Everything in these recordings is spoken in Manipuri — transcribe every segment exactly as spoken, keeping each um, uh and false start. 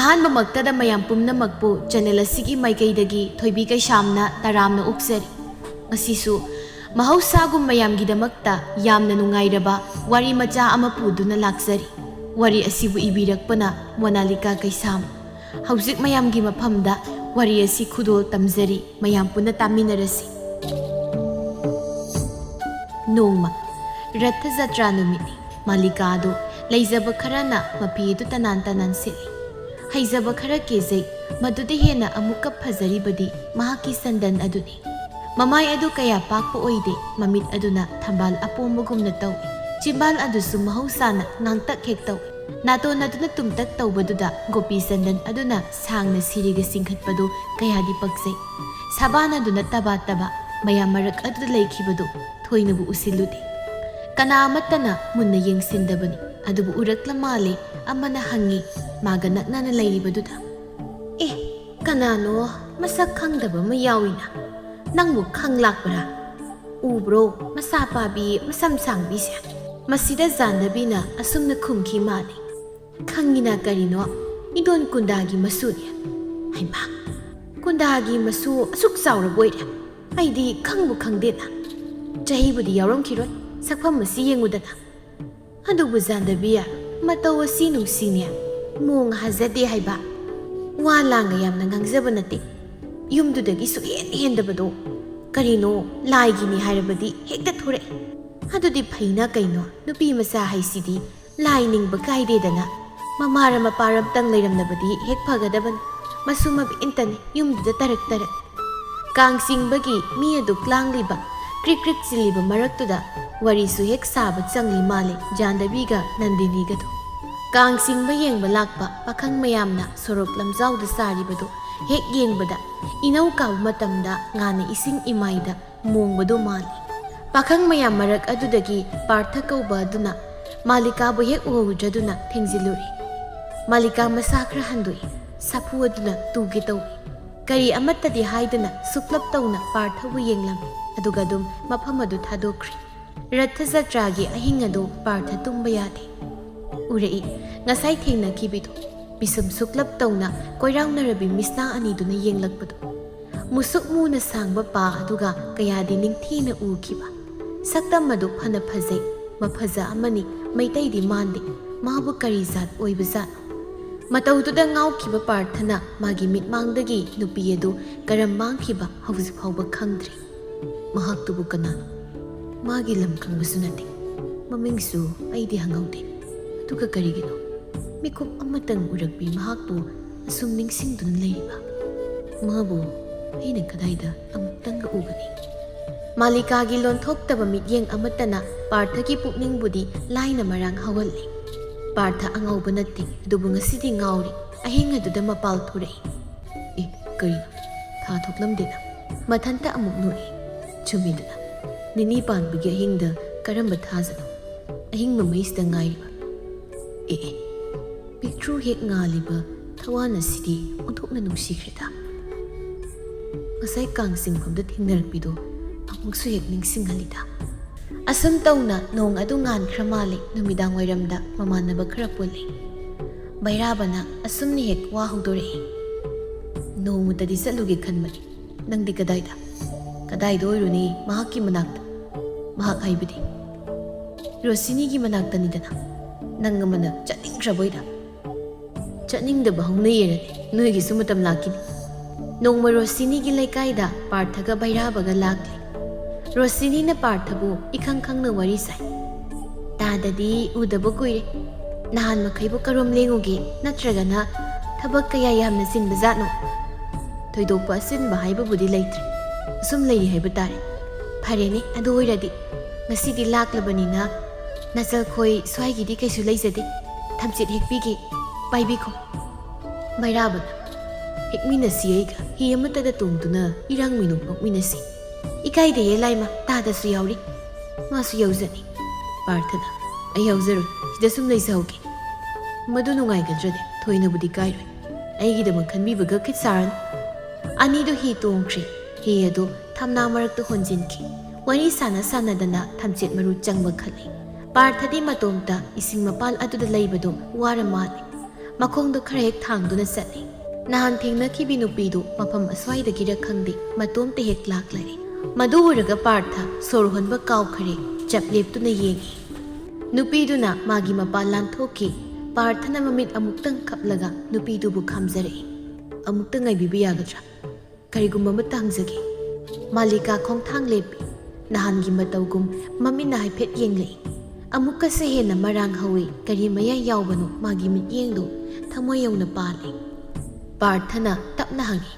ꯑꯍꯥꯟꯕꯃꯛꯇꯗ ꯃꯌꯥꯝ ꯄꯨꯝꯅꯃꯛꯄꯨ ꯆꯦꯅꯦꯜ ꯑꯁꯤꯒꯤ ꯃꯥꯏꯀꯩꯗꯒꯤ ꯊꯣꯏꯕꯤ ꯀꯩꯁꯥꯝꯅ ꯇꯔꯥꯝꯅ ꯑꯣꯛꯆꯔꯤ꯫ ꯉꯁꯤꯁꯨ ꯃꯍꯧꯁꯥꯒꯨꯝ ꯃꯌꯥꯝꯒꯤꯗꯃꯛꯇ ꯌꯥꯝꯅ ꯅꯨꯡꯉꯥꯏꯔꯕ ꯋꯥꯔꯤ ꯃꯆꯥ ꯑꯃ ꯄꯨꯗꯨꯅ ꯂꯥꯛꯆꯔꯤ꯫ ꯋꯥꯔꯤ ꯑꯁꯤꯕꯨ ꯏꯕꯤꯔꯛꯄꯅ ꯃꯣꯅꯥꯂꯤꯀꯥ ꯀꯩꯁꯥꯝ꯫ ꯍꯧꯖꯤꯛ ꯃꯌꯥꯝꯒꯤ ꯃꯐꯝꯗ ꯋꯥꯔꯤ ꯑꯁꯤ ꯈꯨꯗꯣꯜ ꯇꯝꯖꯔꯤ, ꯃꯌꯥꯝ ꯄꯨꯟꯅ ꯇꯥꯃꯤꯟꯅꯔꯁꯤ꯫ ꯅꯣꯡꯃ ꯔꯊ ꯖꯇ꯭ꯔꯥ ꯅꯨꯃꯤꯠꯅꯤ꯫ ꯃꯥꯂꯤꯀꯥ ꯑꯗꯨ ꯂꯩꯖꯕ ꯈꯔꯅ ꯃꯐꯤ ꯑꯗꯨ ꯇꯅꯥꯟ ꯇꯅꯥꯟ ꯁꯦꯠꯂꯤ꯫ ꯍꯩꯖꯕ ꯈꯔ ꯀꯦꯖꯩ꯫ ꯃꯗꯨꯗ ꯍꯦꯟꯅ ꯑꯃꯨꯛꯀ ꯐꯖꯔꯤꯕꯗꯤ ꯃꯍꯥꯛꯀꯤ ꯁꯟꯗꯟ ꯑꯗꯨꯅꯤ꯫ ꯃꯃꯥꯏ ꯑꯗꯨ ꯀꯌꯥ ꯄꯥꯛꯄ ꯑꯣꯏꯗꯦ, ꯃꯃꯤꯠ ꯑꯗꯨꯅ ꯊꯝꯕꯥꯜ ꯑꯄꯣꯝꯕꯒꯨꯝꯅ ꯇꯧꯏ꯫ ꯆꯤꯝꯕꯥꯜ ꯑꯗꯨꯁꯨ ꯃꯍꯧꯁꯥꯅ ꯉꯥꯡꯇꯛ ꯍꯦꯛ ꯇꯧꯏ꯫ ꯅꯥꯇꯣꯟ ꯑꯗꯨꯅ ꯇꯨꯝꯇꯛ ꯇꯧꯕꯗꯨꯗ ꯒꯣꯄꯤ ꯁꯟꯗꯟ ꯑꯗꯨꯅ ꯁꯥꯡꯅ ꯁꯤꯔꯤꯒ ꯆꯤꯡꯈꯠꯄꯗꯨ ꯀꯌꯥꯗꯤ ꯄꯛꯆꯩ꯫ ꯁꯕꯥꯟꯗꯨꯅ ꯇꯕꯥ ꯇꯕꯥ ꯃꯌꯥꯝ ꯃꯔꯛ ꯑꯗꯨꯗ ꯂꯩꯈꯤꯕꯗꯨ ꯊꯣꯏꯅꯕꯨ ꯎꯁꯤꯜꯂꯨꯗꯦ꯫ ꯀꯅꯥ ꯑꯃꯠꯇꯅ ꯃꯨꯟꯅ ꯌꯦꯡꯁꯤꯟꯗꯕꯅꯤ꯫ ꯑꯗꯨꯕꯨ ꯎꯔꯛꯂ ꯃꯥꯜꯂꯦ ꯑꯃꯅ ꯍꯪꯉꯤ, ꯃꯥꯒ ꯅꯛꯅꯅ ꯂꯩꯔꯤꯕꯗꯨꯗ꯫ "ꯑꯦ, ꯀꯅꯥꯅꯣ ꯃꯁꯛ ꯈꯪꯗꯕ ꯑꯃ ꯌꯥꯎꯏꯅ? ꯅꯪꯕꯨ ꯈꯪ ꯂꯥꯛꯄ꯭ꯔꯥ? ꯎꯕ꯭ꯔꯣ, ꯃꯁꯥ ꯄꯥꯕꯤ ꯃꯁꯝ ꯁꯥꯡꯕꯤꯁꯦ? ꯃꯁꯤꯗ ꯖꯥꯟꯗꯕꯤꯅ ꯑꯁꯨꯝꯅ ꯈꯨꯝꯈꯤ ꯃꯥꯜꯂꯤ, "ꯈꯪꯉꯤꯅ ꯀꯔꯤꯅꯣ, ꯏꯗꯣꯟ ꯀꯨꯟꯗꯥꯒꯤ ꯃꯁꯨꯅꯤ"꯫ "ꯍꯩꯃꯥ, ꯀꯨꯟꯗꯥꯒꯤ ꯃꯁꯨ ꯑꯁꯨꯛ ꯆꯥꯎꯔꯕ ꯑꯣꯏꯔꯦ? ꯑꯩꯗꯤ ꯈꯪꯕꯨ ꯈꯪꯗꯦꯅ꯫ ꯆꯍꯤꯕꯨꯗꯤ ꯌꯥꯎꯔꯝꯈꯤꯔꯣꯏ, ꯁꯛꯐꯝ ꯑꯁꯤ ꯌꯦꯡꯉꯨꯗꯅ꯫ ꯑꯗꯨꯕꯨ ꯖꯥꯟꯗꯕꯤ, ꯃꯇꯧ ꯑꯁꯤ ꯅꯨꯡꯁꯤꯅꯦ, ꯃꯣꯡ ꯍꯥꯖꯗꯦ ꯍꯥꯏꯕ꯫ ꯋꯥ ꯂꯥꯡꯒ ꯌꯥꯝꯅ ꯉꯥꯡꯖꯕ ꯅꯠꯇꯦ꯫ ꯌꯨꯝꯗꯨꯗꯒꯤ ꯁꯨꯛꯍꯦꯟ ꯍꯦꯟꯗꯕꯗꯣ꯫ ꯀꯔꯤꯅꯣ, ꯂꯥꯏꯒꯤꯅꯤ ꯍꯥꯏꯔꯕꯗꯤ ꯍꯦꯛꯇ ꯊꯣꯔꯛꯑꯦ꯫ ꯑꯗꯨꯗꯤ ꯐꯩꯅ ꯀꯩꯅꯣ, ꯅꯨꯄꯤ ꯃꯆꯥ ꯍꯥꯏꯁꯤꯗꯤ ꯂꯥꯏ ꯅꯤꯡꯕ ꯀꯥꯏꯗꯦꯗꯅ꯫ ꯃꯃꯥꯔ ꯃꯄꯥꯔ ꯑꯝꯇꯪ ꯂꯩꯔꯝꯂꯕꯗꯤ ꯍꯦꯛ ꯐꯒꯗꯕꯅꯤ꯫ ꯃꯁꯨ ꯃꯕꯦꯟꯇꯅꯤ ꯌꯨꯝꯗꯨꯗ ꯇꯔꯛ ꯇꯔꯛ꯫ ꯀꯥꯡ ꯆꯤꯡꯕꯒꯤ ꯃꯤ ꯑꯗꯨ ꯀ꯭ꯂꯥꯡꯂꯤꯕ, ꯀ꯭ꯔꯤꯛ ꯀ꯭ꯔꯤꯛ ꯆꯤꯜꯂꯤꯕ ꯃꯔꯛꯇꯨꯗ ꯋꯥꯔꯤꯁꯨ ꯍꯦꯛ ꯁꯥꯕ ꯆꯪꯂꯤ ꯃꯥꯜꯂꯤ ꯖꯥꯟꯗꯕꯤꯒ ꯅꯟꯗꯤꯅꯤꯒꯗꯣ꯫ ꯀꯥꯡ ꯆꯤꯡꯕ ꯌꯦꯡꯕ ꯂꯥꯛꯄ ꯄꯥꯈꯪ ꯃꯌꯥꯝꯅ ꯁꯣꯔꯣꯛ ꯂꯝꯖꯥꯎꯗ ꯆꯥꯔꯤꯕꯗꯨ ꯍꯦꯛ ꯌꯦꯡꯕꯗ, ꯏꯅꯧ ꯀꯥꯕ ꯃꯇꯝꯗ ꯉꯥꯅ ꯏꯁꯤꯡ ꯏꯃꯥꯏꯗ ꯃꯣꯡꯕꯗꯨ ꯃꯥꯜꯂꯤ꯫ ꯄꯥꯈꯪ ꯃꯌꯥꯝ ꯃꯔꯛ ꯑꯗꯨꯗꯒꯤ ꯄꯥꯔꯊ ꯀꯧꯕ ꯑꯗꯨꯅ ꯃꯥꯂꯤꯀꯥꯕꯨ ꯍꯦꯛ ꯎꯍꯧꯗ꯭ꯔꯗꯨꯅ ꯊꯦꯡꯖꯤꯜꯂꯨꯔꯦ꯫ ꯃꯥꯂꯤꯀꯥ ꯃꯁꯥ ꯈꯔ ꯍꯟꯗꯣꯛꯏ꯫ ꯁꯥꯐꯨ ꯑꯗꯨꯅ ꯇꯨꯒꯦ ꯇꯧꯏ꯫ ꯀꯔꯤ ꯑꯃꯠꯇꯗꯤ ꯍꯥꯏꯗꯅ ꯁꯨꯞꯂꯞ ꯇꯧꯅ ꯄꯥꯔꯊꯕꯨ ꯌꯦꯡꯂꯝꯃꯤ, ꯑꯗꯨꯒ ꯑꯗꯨꯝ ꯃꯐꯝ ꯑꯗꯨ ꯊꯥꯗꯣꯛꯈ꯭ꯔꯦ꯫ ꯔꯊ ꯖꯇ꯭ꯔꯥꯒꯤ ꯑꯍꯤꯡ ꯑꯗꯨ ꯄꯥꯔꯊ ꯇꯨꯝꯕ ꯌꯥꯗꯦ꯫ ꯎꯔꯛꯏ, ꯉꯁꯥꯏ ꯊꯦꯡꯅꯈꯤꯕꯤꯗꯨ꯫ ꯃꯤꯁꯨꯝ ꯁꯨꯛꯂꯞ ꯇꯧꯅ ꯀꯣꯏꯔꯥꯎꯅꯔꯕꯤ ꯃꯤꯁꯅꯥ ꯑꯅꯤꯗꯨꯅ ꯌꯦꯡꯂꯛꯄꯗꯨ꯫ ꯃꯨꯁꯨꯛ ꯃꯨꯅ ꯁꯥꯡꯕ ꯄꯥ ꯑꯗꯨꯒ ꯀꯌꯥꯗꯤ ꯅꯤꯡꯊꯤꯅ ꯎꯈꯤꯕ꯫ ꯁꯛꯇꯝ ꯑꯗꯨ ꯐꯅ ꯐꯖꯩ, ꯃꯐꯖ ꯑꯃꯅꯤ, ꯃꯩꯇꯩꯗꯤ ꯃꯥꯟꯗꯦ꯫ ꯃꯥꯕꯨ ꯀꯔꯤ ꯖꯥꯠ ꯑꯣꯏꯕꯖꯥꯠꯅꯣ? ꯃꯇꯧꯗꯨꯗ ꯉꯥꯎꯈꯤꯕ ꯄꯥꯔꯊꯅ ꯃꯥꯒꯤ ꯃꯤꯠꯃꯥꯡꯗꯒꯤ ꯅꯨꯄꯤ ꯑꯗꯨ ꯀꯔꯝ ꯃꯥꯡꯈꯤꯕ ꯍꯧꯖꯤꯛ ꯐꯥꯎꯕ ꯈꯪꯗ꯭ꯔꯤ꯫ ꯃꯍꯥꯛꯇꯨꯕꯨ ꯀꯅꯥꯅꯣ? ꯃꯥꯒꯤ ꯂꯝ ꯈꯪꯕꯁꯨ ꯅꯠꯇꯦ꯫ ꯃꯃꯤꯡꯁꯨ ꯑꯩꯗꯤ ꯍꯪꯍꯧꯗꯦ꯫ ꯑꯗꯨꯒ ꯀꯔꯤꯒꯤꯅꯣ ꯃꯤꯀꯨꯞ ꯑꯃꯇꯪ ꯎꯔꯛꯄꯤ ꯃꯍꯥꯛꯄꯨ ꯑꯁꯨꯝ ꯅꯤꯡꯁꯤꯡꯗꯨꯅ ꯂꯩꯔꯤꯕ? ꯃꯥꯕꯨ ꯑꯩꯅ ꯀꯗꯥꯏꯗ ꯑꯃꯨꯛꯇꯪꯒ ꯎꯒꯅꯤ? ꯃꯥꯂꯤꯀꯥꯒꯤ ꯂꯣꯟꯊꯣꯛꯇꯕ ꯃꯤꯠꯌꯦꯡ ꯑꯃꯠꯇꯅ ꯄꯥꯔꯊꯒꯤ ꯄꯨꯛꯅꯤꯡꯕꯨꯗꯤ ꯂꯥꯏꯅ ꯃꯔꯥꯡ ꯍꯧꯍꯜꯂꯦ꯫ ꯄꯥꯔꯊ ꯑꯉꯥꯎꯕ ꯅꯠꯇꯦ, ꯑꯗꯨꯕꯨ ꯉꯁꯤꯗꯤ ꯉꯥꯎꯔꯤ꯫ ꯑꯍꯤꯡ ꯑꯗꯨꯗ ꯃꯄꯥꯜ ꯊꯣꯔꯛꯏ꯫ ꯑꯦ, ꯀꯔꯤꯅꯣ? ꯊꯥ ꯊꯣꯛꯂꯝꯗꯦꯅ꯫ ꯃꯊꯟꯇ ꯑꯃꯨꯛ ꯅꯣꯛꯏ꯫ ꯆꯨꯝꯃꯤꯗꯅ, ꯅꯤꯅꯤ ꯄꯥꯟꯕꯒꯤ ꯑꯍꯤꯡꯗ ꯀꯔꯝꯕ ꯊꯥꯖꯅꯣ? ꯑꯍꯤꯡ ꯃꯃꯩꯁꯤꯗ ꯉꯥꯏꯔꯤꯕ꯫ ꯑꯦ, ꯑꯦ, ꯄꯤꯛꯇ꯭ꯔꯨ ꯍꯦꯛ ꯉꯥꯜꯂꯤꯕ ꯊꯋꯥꯟ ꯑꯁꯤꯗꯤ ꯑꯣꯟꯊꯣꯛꯅ ꯅꯨꯡꯁꯤꯈ꯭ꯔꯦꯗ꯫ ꯉꯁꯥꯏ ꯀꯥꯡ ꯆꯤꯡꯐꯝꯗ ꯊꯦꯡꯅꯔꯛꯄꯤꯗꯣ ꯑꯃꯨꯛꯁꯨ ꯍꯦꯛ ꯅꯤꯡꯁꯤꯡꯍꯜꯂꯤꯗ꯫ ꯑꯁꯨꯝ ꯇꯧꯅ ꯅꯣꯡ ꯑꯗꯨ ꯉꯥꯟꯈ꯭ꯔ ꯃꯥꯜꯂꯦ꯫ ꯅꯨꯃꯤꯗꯥꯡ ꯋꯥꯏꯔꯝꯗ ꯃꯃꯥꯟꯅꯕ ꯈꯔ ꯄꯨꯜꯂꯤ꯫ ꯕꯩꯔꯥꯕꯅ ꯑꯁꯨꯝꯅ ꯍꯦꯛ ꯋꯥ ꯍꯧꯗꯣꯔꯛꯏ꯫ ꯅꯣꯡꯃꯇꯗꯤ ꯆꯠꯂꯨꯒꯦ ꯈꯟꯕꯅꯤ꯫ ꯅꯪꯗꯤ ꯀꯗꯥꯏꯗ? ꯀꯗꯥꯏꯗ ꯑꯣꯏꯔꯨꯅꯤ? ꯃꯍꯥꯛꯀꯤ ꯃꯅꯥꯛꯇ꯫ ꯃꯍꯥꯛ ꯍꯥꯏꯕꯗꯤ? ꯔꯣꯁꯤꯅꯤꯒꯤ ꯃꯅꯥꯛꯇꯅꯤꯗꯅ꯫ ꯅꯪ ꯑꯃꯅ ꯆꯠꯅꯤꯡꯈ꯭ꯔꯕꯣꯏꯗ? ꯆꯠꯅꯤꯡꯗꯕ ꯍꯧꯅ ꯌꯦꯔꯅꯤ꯫ ꯅꯣꯏꯒꯤꯁꯨ ꯃꯇꯝ ꯂꯥꯛꯈꯤꯅꯤ꯫ ꯅꯣꯡꯃ ꯔꯣꯁꯤꯅꯤꯒꯤ ꯂꯩꯀꯥꯏꯗ ꯄꯥꯔꯊꯒ ꯕꯩꯔꯥꯕꯒ ꯂꯥꯛꯂꯦ꯫ ꯔꯣꯁꯤꯅꯤꯅ ꯄꯥꯔꯊꯕꯨ ꯏꯈꯪ ꯈꯪꯅ ꯋꯥꯔꯤ ꯁꯥꯏ꯫ ꯇꯥꯗꯗꯤ ꯎꯗꯕ ꯀꯨꯏꯔꯦ꯫ ꯅꯍꯥꯟ ꯃꯈꯩꯕꯨ ꯀꯔꯣꯝ ꯂꯦꯡꯉꯨꯒꯦ? ꯅꯠꯇ꯭ꯔꯒꯅ ꯊꯕꯛ ꯀꯌꯥ ꯌꯥꯝꯅ ꯆꯤꯟꯕ ꯖꯥꯠꯅꯣ? ꯊꯣꯏꯗꯣꯛꯄ ꯑꯆꯤꯟꯕ ꯍꯥꯏꯕꯕꯨꯗꯤ ꯂꯩꯇ꯭ꯔꯦ꯫ ꯑꯁꯨꯝ ꯂꯩꯔꯤ ꯍꯥꯏꯕ ꯇꯥꯔꯦ꯫ ꯐꯔꯦꯅꯦ, ꯑꯗꯨ ꯑꯣꯏꯔꯗꯤ ꯉꯁꯤꯗꯤ ꯂꯥꯛꯂꯕꯅꯤꯅ ꯅꯆꯜꯈꯣꯏ ꯁ꯭ꯋꯥꯏꯒꯤꯗꯤ ꯀꯩꯁꯨ ꯂꯩꯖꯗꯦ꯫ ꯊꯝꯆꯦꯠ ꯍꯦꯛꯄꯤꯒꯦ, ꯄꯥꯏꯕꯤꯈꯣ꯫ ꯃꯩꯔꯥꯕꯅ, ꯍꯦꯛꯃꯤꯟꯅꯁꯤ, ꯑꯩꯒ ꯍꯤ ꯑꯃꯠꯇꯗ ꯇꯣꯡꯗꯨꯅ ꯏꯔꯥꯡ ꯃꯤꯅꯣꯛ ꯅꯣꯛꯃꯤꯟꯅꯁꯤ꯫ ꯏꯀꯥꯏꯗꯦꯍꯦ ꯂꯥꯏꯃ, ꯇꯥꯗꯁꯨ ꯌꯥꯎꯔꯤ꯫ ꯃꯥꯁꯨ ꯌꯥꯎꯖꯅꯤ꯫ ꯄꯥꯔꯊꯅ, ꯑꯩ ꯌꯥꯎꯖꯔꯣꯏ, ꯁꯤꯗ ꯁꯨꯝ ꯂꯩꯖꯍꯧꯒꯦ꯫ ꯃꯗꯨ ꯅꯨꯡꯉꯥꯏꯒꯗ꯭ꯔꯅꯦ? ꯊꯣꯏꯅꯕꯨꯗꯤ ꯀꯥꯏꯔꯣꯏ꯫ ꯑꯩꯒꯤꯗꯃꯛ ꯈꯟꯕꯤꯕꯒ ꯈꯤꯠ ꯁꯥꯔꯅꯨ꯫ ꯑꯅꯤꯗꯨ ꯍꯤ ꯇꯣꯡꯈ꯭ꯔꯦ꯫ ꯍꯤ ꯑꯗꯨ ꯊꯝꯅꯥ ꯃꯔꯛꯇ ꯍꯣꯟꯖꯤꯟꯈꯤ꯫ ꯋꯥꯔꯤ ꯁꯥꯟꯅ ꯁꯥꯟꯅꯗꯅ ꯊꯝꯆꯦꯠ ꯃꯔꯨ ꯆꯪꯕ ꯈꯜꯂꯤ꯫ ꯄꯥꯔꯊꯗꯤ ꯃꯇꯣꯝꯇ ꯏꯁꯤꯡ ꯃꯄꯥꯜ ꯑꯗꯨꯗ ꯂꯩꯕꯗꯨ ꯋꯥꯔ ꯃꯥꯜꯂꯦ꯫ ꯃꯈꯣꯡꯗꯣ ꯈꯔ ꯍꯦꯛ ꯊꯥꯡꯗꯨꯅ ꯆꯠꯂꯤ꯫ ꯅꯍꯥꯟ ꯊꯦꯡꯅꯈꯤꯕꯤ ꯅꯨꯄꯤꯗꯨ ꯃꯐꯝ ꯑꯁ꯭ꯋꯥꯏꯗꯒꯤꯔ ꯈꯪꯗꯦ, ꯃꯇꯣꯝꯇ ꯍꯦꯛ ꯂꯥꯛꯂꯔꯦ꯫ ꯃꯗꯨ ꯎꯔꯒ ꯄꯥꯔꯊ ꯁꯣꯔ ꯍꯣꯟꯕ ꯀꯥꯎꯈ꯭ꯔꯦ, ꯆꯞ ꯂꯦꯞꯇꯨꯅ ꯌꯦꯡꯉꯤ꯫ ꯅꯨꯄꯤꯗꯨꯅ ꯃꯥꯒꯤ ꯃꯄꯥ ꯂꯥꯟꯊꯣꯛꯈꯤ꯫ ꯄꯥꯔꯊꯅ ꯃꯃꯤꯠ ꯑꯃꯨꯛꯇꯪ ꯈꯞꯂꯒ ꯅꯨꯄꯤꯗꯨꯕꯨ ꯈꯥꯝꯖꯔꯛꯏ꯫ "ꯑꯃꯨꯛꯇ ꯉꯥꯏꯕꯤꯕ ꯌꯥꯒꯗ꯭ꯔꯥ? ꯀꯔꯤꯒꯨꯝꯕ ꯑꯃꯠꯇ ꯍꯪꯖꯒꯦ꯫" ꯃꯥꯂꯤꯀꯥ ꯈꯣꯡꯊꯥꯡ ꯂꯦꯞꯄꯤ꯫ ꯅꯍꯥꯟꯒꯤ ꯃꯇꯧꯒꯨꯝ ꯃꯃꯤꯠꯅ ꯍꯥꯏꯐꯦꯠ ꯌꯦꯡꯂꯛꯏ꯫ ꯑꯃꯨꯛꯀꯁꯨ ꯍꯦꯟꯅ ꯃꯔꯥꯡ ꯍꯧꯏ꯫ ꯀꯔꯤ ꯃꯌꯥꯏ ꯌꯥꯎꯕꯅꯣ ꯃꯥꯒꯤ ꯃꯤꯠꯌꯦꯡꯗꯨ ꯊꯃꯣꯏ ꯌꯧꯅ ꯄꯥꯜꯂꯤ꯫ ꯄꯥꯔꯊꯅ ꯇꯞꯅ ꯍꯪꯉꯤ,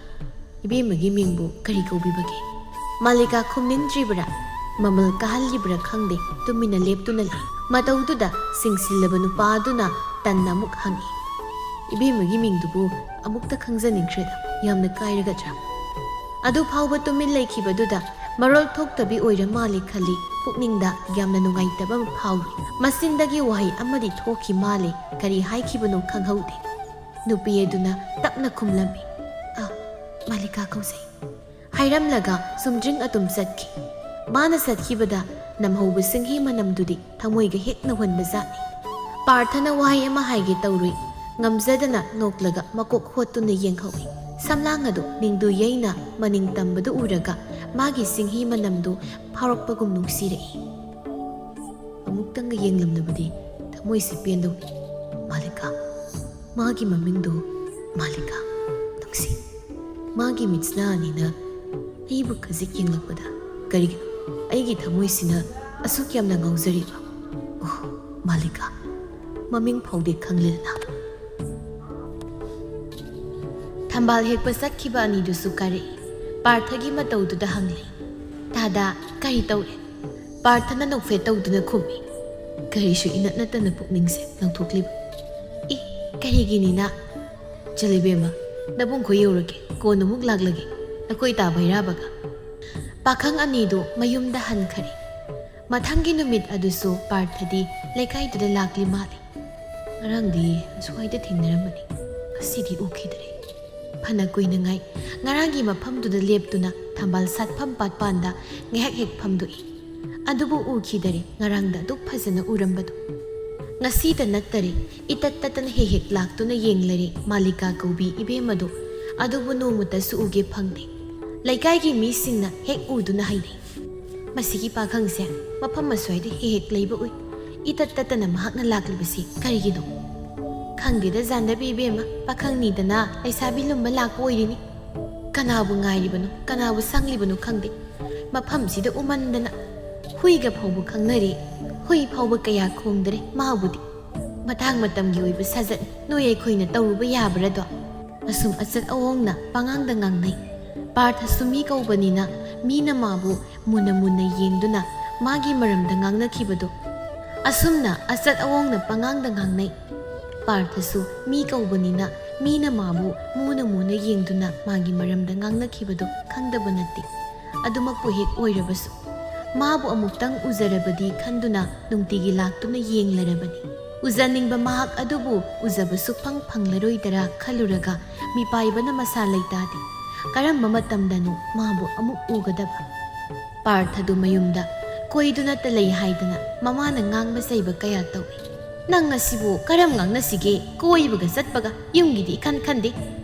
"ꯏꯕꯦꯝꯃꯒꯤ ꯃꯤꯡꯕꯨ ꯀꯔꯤ ꯀꯧꯕꯤꯕꯒꯦ?" ꯃꯥꯂꯤꯀꯥ ꯈꯨꯝꯅꯤꯡꯗ꯭ꯔꯤꯕ꯭ꯔꯥ, ꯃꯃꯜ ꯀꯥꯍꯜꯂꯤꯕ꯭ꯔꯥ ꯈꯪꯗꯦ, ꯇꯨꯃꯤꯟꯅ ꯂꯦꯞꯇꯨꯅ ꯂꯩ꯫ ꯃꯇꯧꯗꯨꯗ ꯁꯤꯡꯁꯤꯜꯂꯕ ꯅꯨꯄꯥ ꯑꯗꯨꯅ ꯇꯟꯅ ꯑꯃꯨꯛ ꯍꯪꯉꯤ, "ꯏꯕꯦꯝꯃꯒꯤ ꯃꯤꯡꯗꯨꯕꯨ ꯑꯃꯨꯛꯇ ꯈꯪꯖꯅꯤꯡꯈ꯭ꯔꯦꯗ, ꯌꯥꯝꯅ ꯀꯥꯏꯔꯒꯗ꯭ꯔꯥ?" ꯑꯗꯨ ꯐꯥꯎꯕ ꯇꯨꯃꯤꯟ ꯂꯩꯈꯤꯕꯗꯨꯗ ꯃꯔꯣꯜ ꯊꯣꯛꯇꯕꯤ ꯑꯣꯏꯔ ꯃꯥꯜꯂꯦ ꯈꯜꯂꯤ꯫ ꯄꯨꯛꯅꯤꯡꯗ ꯌꯥꯝꯅ ꯅꯨꯡꯉꯥꯏꯇꯕ ꯑꯃ ꯐꯥꯎꯏ꯫ ꯃꯆꯤꯟꯗꯒꯤ ꯋꯥꯍꯩ ꯑꯃꯗꯤ ꯊꯣꯛꯈꯤ ꯃꯥꯜꯂꯦ, ꯀꯔꯤ ꯍꯥꯏꯈꯤꯕꯅꯣ ꯈꯪꯍꯧꯗꯦ꯫ ꯅꯨꯄꯤ ꯑꯗꯨꯅ ꯇꯞꯅ ꯈꯨꯝꯂꯝꯃꯤ, "ꯑ, ꯃꯥꯂꯤꯀꯥ ꯀꯧꯖꯩ" ꯍꯥꯏꯔꯝꯂꯒ ꯆꯨꯝꯗ꯭ꯔꯤꯡ ꯑꯗꯨꯝ ꯆꯠꯈꯤ꯫ ꯃꯥꯅ ꯆꯠꯈꯤꯕꯗ ꯅꯝꯍꯧꯕ ꯁꯤꯡꯍꯤ ꯃꯅꯝꯗꯨꯗꯤ ꯊꯃꯣꯏꯒ ꯍꯦꯛ ꯅꯧꯍꯟꯕ ꯖꯥꯠꯅꯤ꯫ ꯄꯥꯔꯊꯅ ꯋꯥꯍꯩ ꯑꯃ ꯍꯥꯏꯒꯦ ꯇꯧꯔꯨꯏ, ꯉꯝꯖꯗꯅ ꯅꯣꯛꯂꯒ ꯃꯀꯣꯛ ꯍꯣꯠꯇꯨꯅ ꯌꯦꯡꯍꯧꯏ꯫ ꯁꯝꯂꯥꯡ ꯑꯗꯨ ꯅꯤꯡꯗꯨ ꯌꯩꯅ ꯃꯅꯤꯡ ꯇꯝꯕꯗꯨ ꯎꯔꯒ ꯃꯥꯒꯤ ꯁꯤꯡꯍꯤ ꯃꯅꯝꯗꯨ ꯐꯥꯎꯔꯛꯄꯒꯨꯝ ꯅꯨꯡꯁꯤꯔꯛꯏ꯫ ꯑꯃꯨꯛꯇꯪꯒ ꯌꯦꯡꯂꯝꯂꯕꯗꯤ ꯊꯃꯣꯏꯁꯤ ꯄꯦꯟꯗꯧꯅꯤ꯫ ꯃꯥꯂꯤꯀꯥ, ꯃꯥꯒꯤ ꯃꯃꯤꯡꯗꯨ ꯃꯥꯂꯤꯀꯥ꯫ ꯅꯨꯡꯁꯤ꯫ ꯃꯥꯒꯤ ꯃꯤꯠꯁꯅꯥ ꯑꯅꯤꯅ ꯑꯩꯕꯨ ꯈꯖꯤꯛ ꯌꯦꯡꯂꯛꯄꯗ ꯀꯔꯤꯒꯤꯅꯣ ꯑꯩꯒꯤ ꯊꯃꯣꯏꯁꯤꯅ ꯑꯁꯨꯛ ꯌꯥꯝꯅ ꯉꯥꯎꯖꯔꯤꯕ? ꯑꯣ, ꯃꯥꯂꯤꯀꯥ, ꯃꯃꯤꯡ ꯐꯥꯎꯗꯤ ꯈꯪꯂꯦꯗꯅ꯫ ꯊꯝꯕꯥꯜ ꯍꯦꯛꯄ ꯆꯠꯈꯤꯕ ꯑꯅꯤꯗꯨꯁꯨ ꯀꯥꯔꯛꯏ꯫ ꯄꯥꯔꯊꯒꯤ ꯃꯇꯧꯗꯨꯗ ꯍꯪꯂꯤ, "ꯗꯥꯗꯥ, ꯀꯔꯤ ꯇꯧꯔꯦ?" ꯄꯥꯔꯊꯅ ꯅꯣꯛꯐꯦꯠ ꯇꯧꯗꯨꯅ ꯈꯨꯝꯃꯤ꯫ ꯀꯔꯤꯁꯨ ꯏꯅꯠ ꯅꯠꯇꯅ ꯄꯨꯛꯅꯤꯡꯁꯦ ꯂꯪꯊꯣꯛꯂꯤꯕ? "ꯏ, ꯀꯔꯤꯒꯤꯅꯤꯅ?" "ꯆꯠꯂꯤꯕꯦꯝꯃ, ꯅꯕꯨꯡꯈꯣꯏ ꯌꯧꯔꯒꯦ, ꯀꯣꯟꯅ ꯑꯃꯨꯛ ꯂꯥꯛꯂꯒꯦ, ꯅꯈꯣꯏ ꯇꯥ ꯚꯩꯔꯥꯕꯒ꯫" ꯄꯥꯈꯪ ꯑꯅꯤꯗꯨ ꯃꯌꯨꯝꯗ ꯍꯟꯈꯔꯦ꯫ ꯃꯊꯪꯒꯤ ꯅꯨꯃꯤꯠ ꯑꯗꯨꯁꯨ ꯄꯥꯔꯊꯗꯤ ꯂꯩꯀꯥꯏꯗꯨꯗ ꯂꯥꯛꯂꯤ ꯃꯥꯜꯂꯤ꯫ ꯉꯔꯥꯡꯗꯤ ꯑꯁ꯭ꯋꯥꯏꯗ ꯊꯦꯡꯅꯔꯝꯕꯅꯤ, ꯉꯁꯤꯗꯤ ꯎꯈꯤꯗ꯭ꯔꯦ꯫ ꯐꯅ ꯀꯨꯏꯅꯉꯥꯏ ꯉꯔꯥꯡꯒꯤ ꯃꯐꯝꯗꯨꯗ ꯂꯦꯞꯇꯨꯅ ꯊꯝꯕꯥꯜ ꯁꯥꯠꯐꯝ ꯄꯥꯠꯄꯥꯟꯗ ꯉꯥꯏꯍꯥꯛ ꯍꯦꯛ ꯐꯝꯗꯣꯛꯏ꯫ ꯑꯗꯨꯕꯨ ꯎꯈꯤꯗꯔꯦ ꯉꯔꯥꯡꯗ ꯑꯗꯨꯛ ꯐꯖꯅ ꯎꯔꯝꯕꯗꯨ꯫ ꯉꯁꯤꯇ ꯅꯠꯇꯔꯦ, ꯏꯇꯠ ꯇꯠꯇꯅ ꯍꯦꯛ ꯍꯦꯛ ꯂꯥꯛꯇꯨꯅ ꯌꯦꯡꯂꯔꯦ ꯃꯥꯂꯤꯀꯥ ꯀꯧꯕꯤ ꯏꯕꯦꯝ ꯑꯗꯨ꯫ ꯑꯗꯨꯕꯨ ꯅꯣꯡꯃꯇꯁꯨ ꯎꯒꯦ ꯐꯪꯗꯦ꯫ ꯂꯩꯀꯥꯏꯒꯤ ꯃꯤꯁꯤꯡꯅ ꯍꯦꯛ ꯎꯗꯨꯅ ꯍꯥꯏꯅꯩ, "ꯃꯁꯤꯒꯤ ꯄꯥꯈꯪꯁꯦ ꯃꯐꯝ ꯑꯁ꯭ꯋꯥꯏꯗ ꯍꯦꯛ ꯍꯦꯛ ꯂꯩꯕ ꯎꯏ꯫ ꯏꯇꯠ ꯇꯠꯇꯅ ꯃꯍꯥꯛꯅ ꯂꯥꯛꯂꯤꯕꯁꯤ ꯀꯔꯤꯒꯤꯅꯣ?" "ꯈꯪꯗꯦꯗ ꯖꯥꯟꯗꯕꯤ ꯏꯕꯦꯝꯃ, ꯄꯥꯈꯪꯅꯤꯗꯅ ꯂꯩꯁꯥꯕꯤ ꯂꯨꯝꯕ ꯂꯥꯛꯄ ꯑꯣꯏꯔꯤꯅꯤ꯫ ꯀꯅꯥꯕꯨ ꯉꯥꯏꯔꯤꯕꯅꯣ, ꯀꯅꯥꯕꯨ ꯁꯪꯂꯤꯕꯅꯣ ꯈꯪꯗꯦ꯫ ꯃꯐꯝꯁꯤꯗ ꯎꯃꯟꯗꯅ ꯍꯨꯏꯒ ꯐꯥꯎꯕ ꯈꯪꯅꯔꯦ꯫ ꯍꯨꯏ ꯐꯥꯎꯕ ꯀꯌꯥ ꯈꯣꯡꯗ꯭ꯔꯦ ꯃꯥꯕꯨꯗꯤ꯫ ꯃꯇꯥꯡ ꯃꯇꯝꯒꯤ ꯑꯣꯏꯕ ꯁꯥꯖꯠ ꯅꯣꯏ ꯑꯩꯈꯣꯏꯅ ꯇꯧꯔꯨꯕ ꯌꯥꯕ꯭ꯔꯗꯣ?" ꯑꯁꯨꯝ ꯑꯆꯠ ꯑꯋꯣꯡꯅ ꯄꯉꯥꯡꯗ ꯉꯥꯡꯅꯩ꯫ ꯄꯥꯔꯊꯁꯨ ꯃꯤ ꯀꯧꯕꯅꯤꯅ ꯃꯤꯅ ꯃꯥꯕꯨ ꯃꯨꯟꯅ ꯃꯨꯟꯅ ꯌꯦꯡꯗꯨꯅ ꯃꯥꯒꯤ ꯃꯔꯝꯗ ꯉꯥꯡꯅꯈꯤꯕꯗꯣ꯫ ꯑꯁꯨꯝꯅ ꯑꯆꯠ ꯑꯋꯣꯡꯅ ꯄꯉꯥꯡꯗ ꯉꯥꯡꯅꯩ꯫ ꯄꯥꯔꯊꯁꯨ ꯃꯤ ꯀꯧꯕꯅꯤꯅ ꯃꯤꯅ ꯃꯥꯕꯨ ꯃꯨꯅ ꯃꯨꯅ ꯌꯦꯡꯗꯨꯅ ꯃꯥꯒꯤ ꯃꯔꯝꯗ ꯉꯥꯡꯅꯈꯤꯕꯗꯣ ꯈꯪꯗꯕ ꯅꯠꯇꯦ꯫ ꯑꯗꯨꯃꯛꯄꯨ ꯍꯦꯛ ꯑꯣꯏꯔꯕꯁꯨ ꯃꯥꯕꯨ ꯑꯃꯨꯛꯇꯪ ꯎꯖꯔꯕꯗꯤ ꯈꯟꯗꯨꯅ ꯅꯨꯡꯇꯤꯒꯤ ꯂꯥꯛꯇꯨꯅ ꯌꯦꯡꯂꯔꯕꯅꯤ꯫ ꯎꯖꯅꯤꯡꯕ ꯃꯍꯥꯛ ꯑꯗꯨꯕꯨ ꯎꯖꯕ ꯁꯨꯛꯐꯪ ꯐꯪꯂꯔꯣꯏꯗꯔꯥ ꯈꯜꯂꯨꯔꯒ ꯃꯤꯄꯥꯏꯕꯅ ꯃꯁꯥ ꯂꯩꯇꯥꯗꯦ꯫ ꯀꯔꯝꯕ ꯃꯇꯝꯗꯅꯣ ꯃꯥꯕꯨ ꯑꯃꯨꯛ ꯎꯒꯗꯕ? ꯄꯥꯔꯊꯗꯨ ꯃꯌꯨꯝꯗ ꯀꯣꯏꯗꯨꯅꯇ ꯂꯩ ꯍꯥꯏꯗꯅ ꯃꯃꯥꯅ ꯉꯥꯡꯕ ꯆꯩꯕ ꯀꯌꯥ ꯇꯧꯏ꯫ "ꯅꯪ ꯑꯁꯤꯕꯨ ꯀꯔꯝ ꯉꯥꯡꯅꯁꯤꯒꯦ? ꯀꯣꯏꯕꯒ ꯆꯠꯄꯒ ꯌꯨꯝꯒꯤꯗꯤ ꯏꯈꯟ ꯈꯟꯗꯦ꯫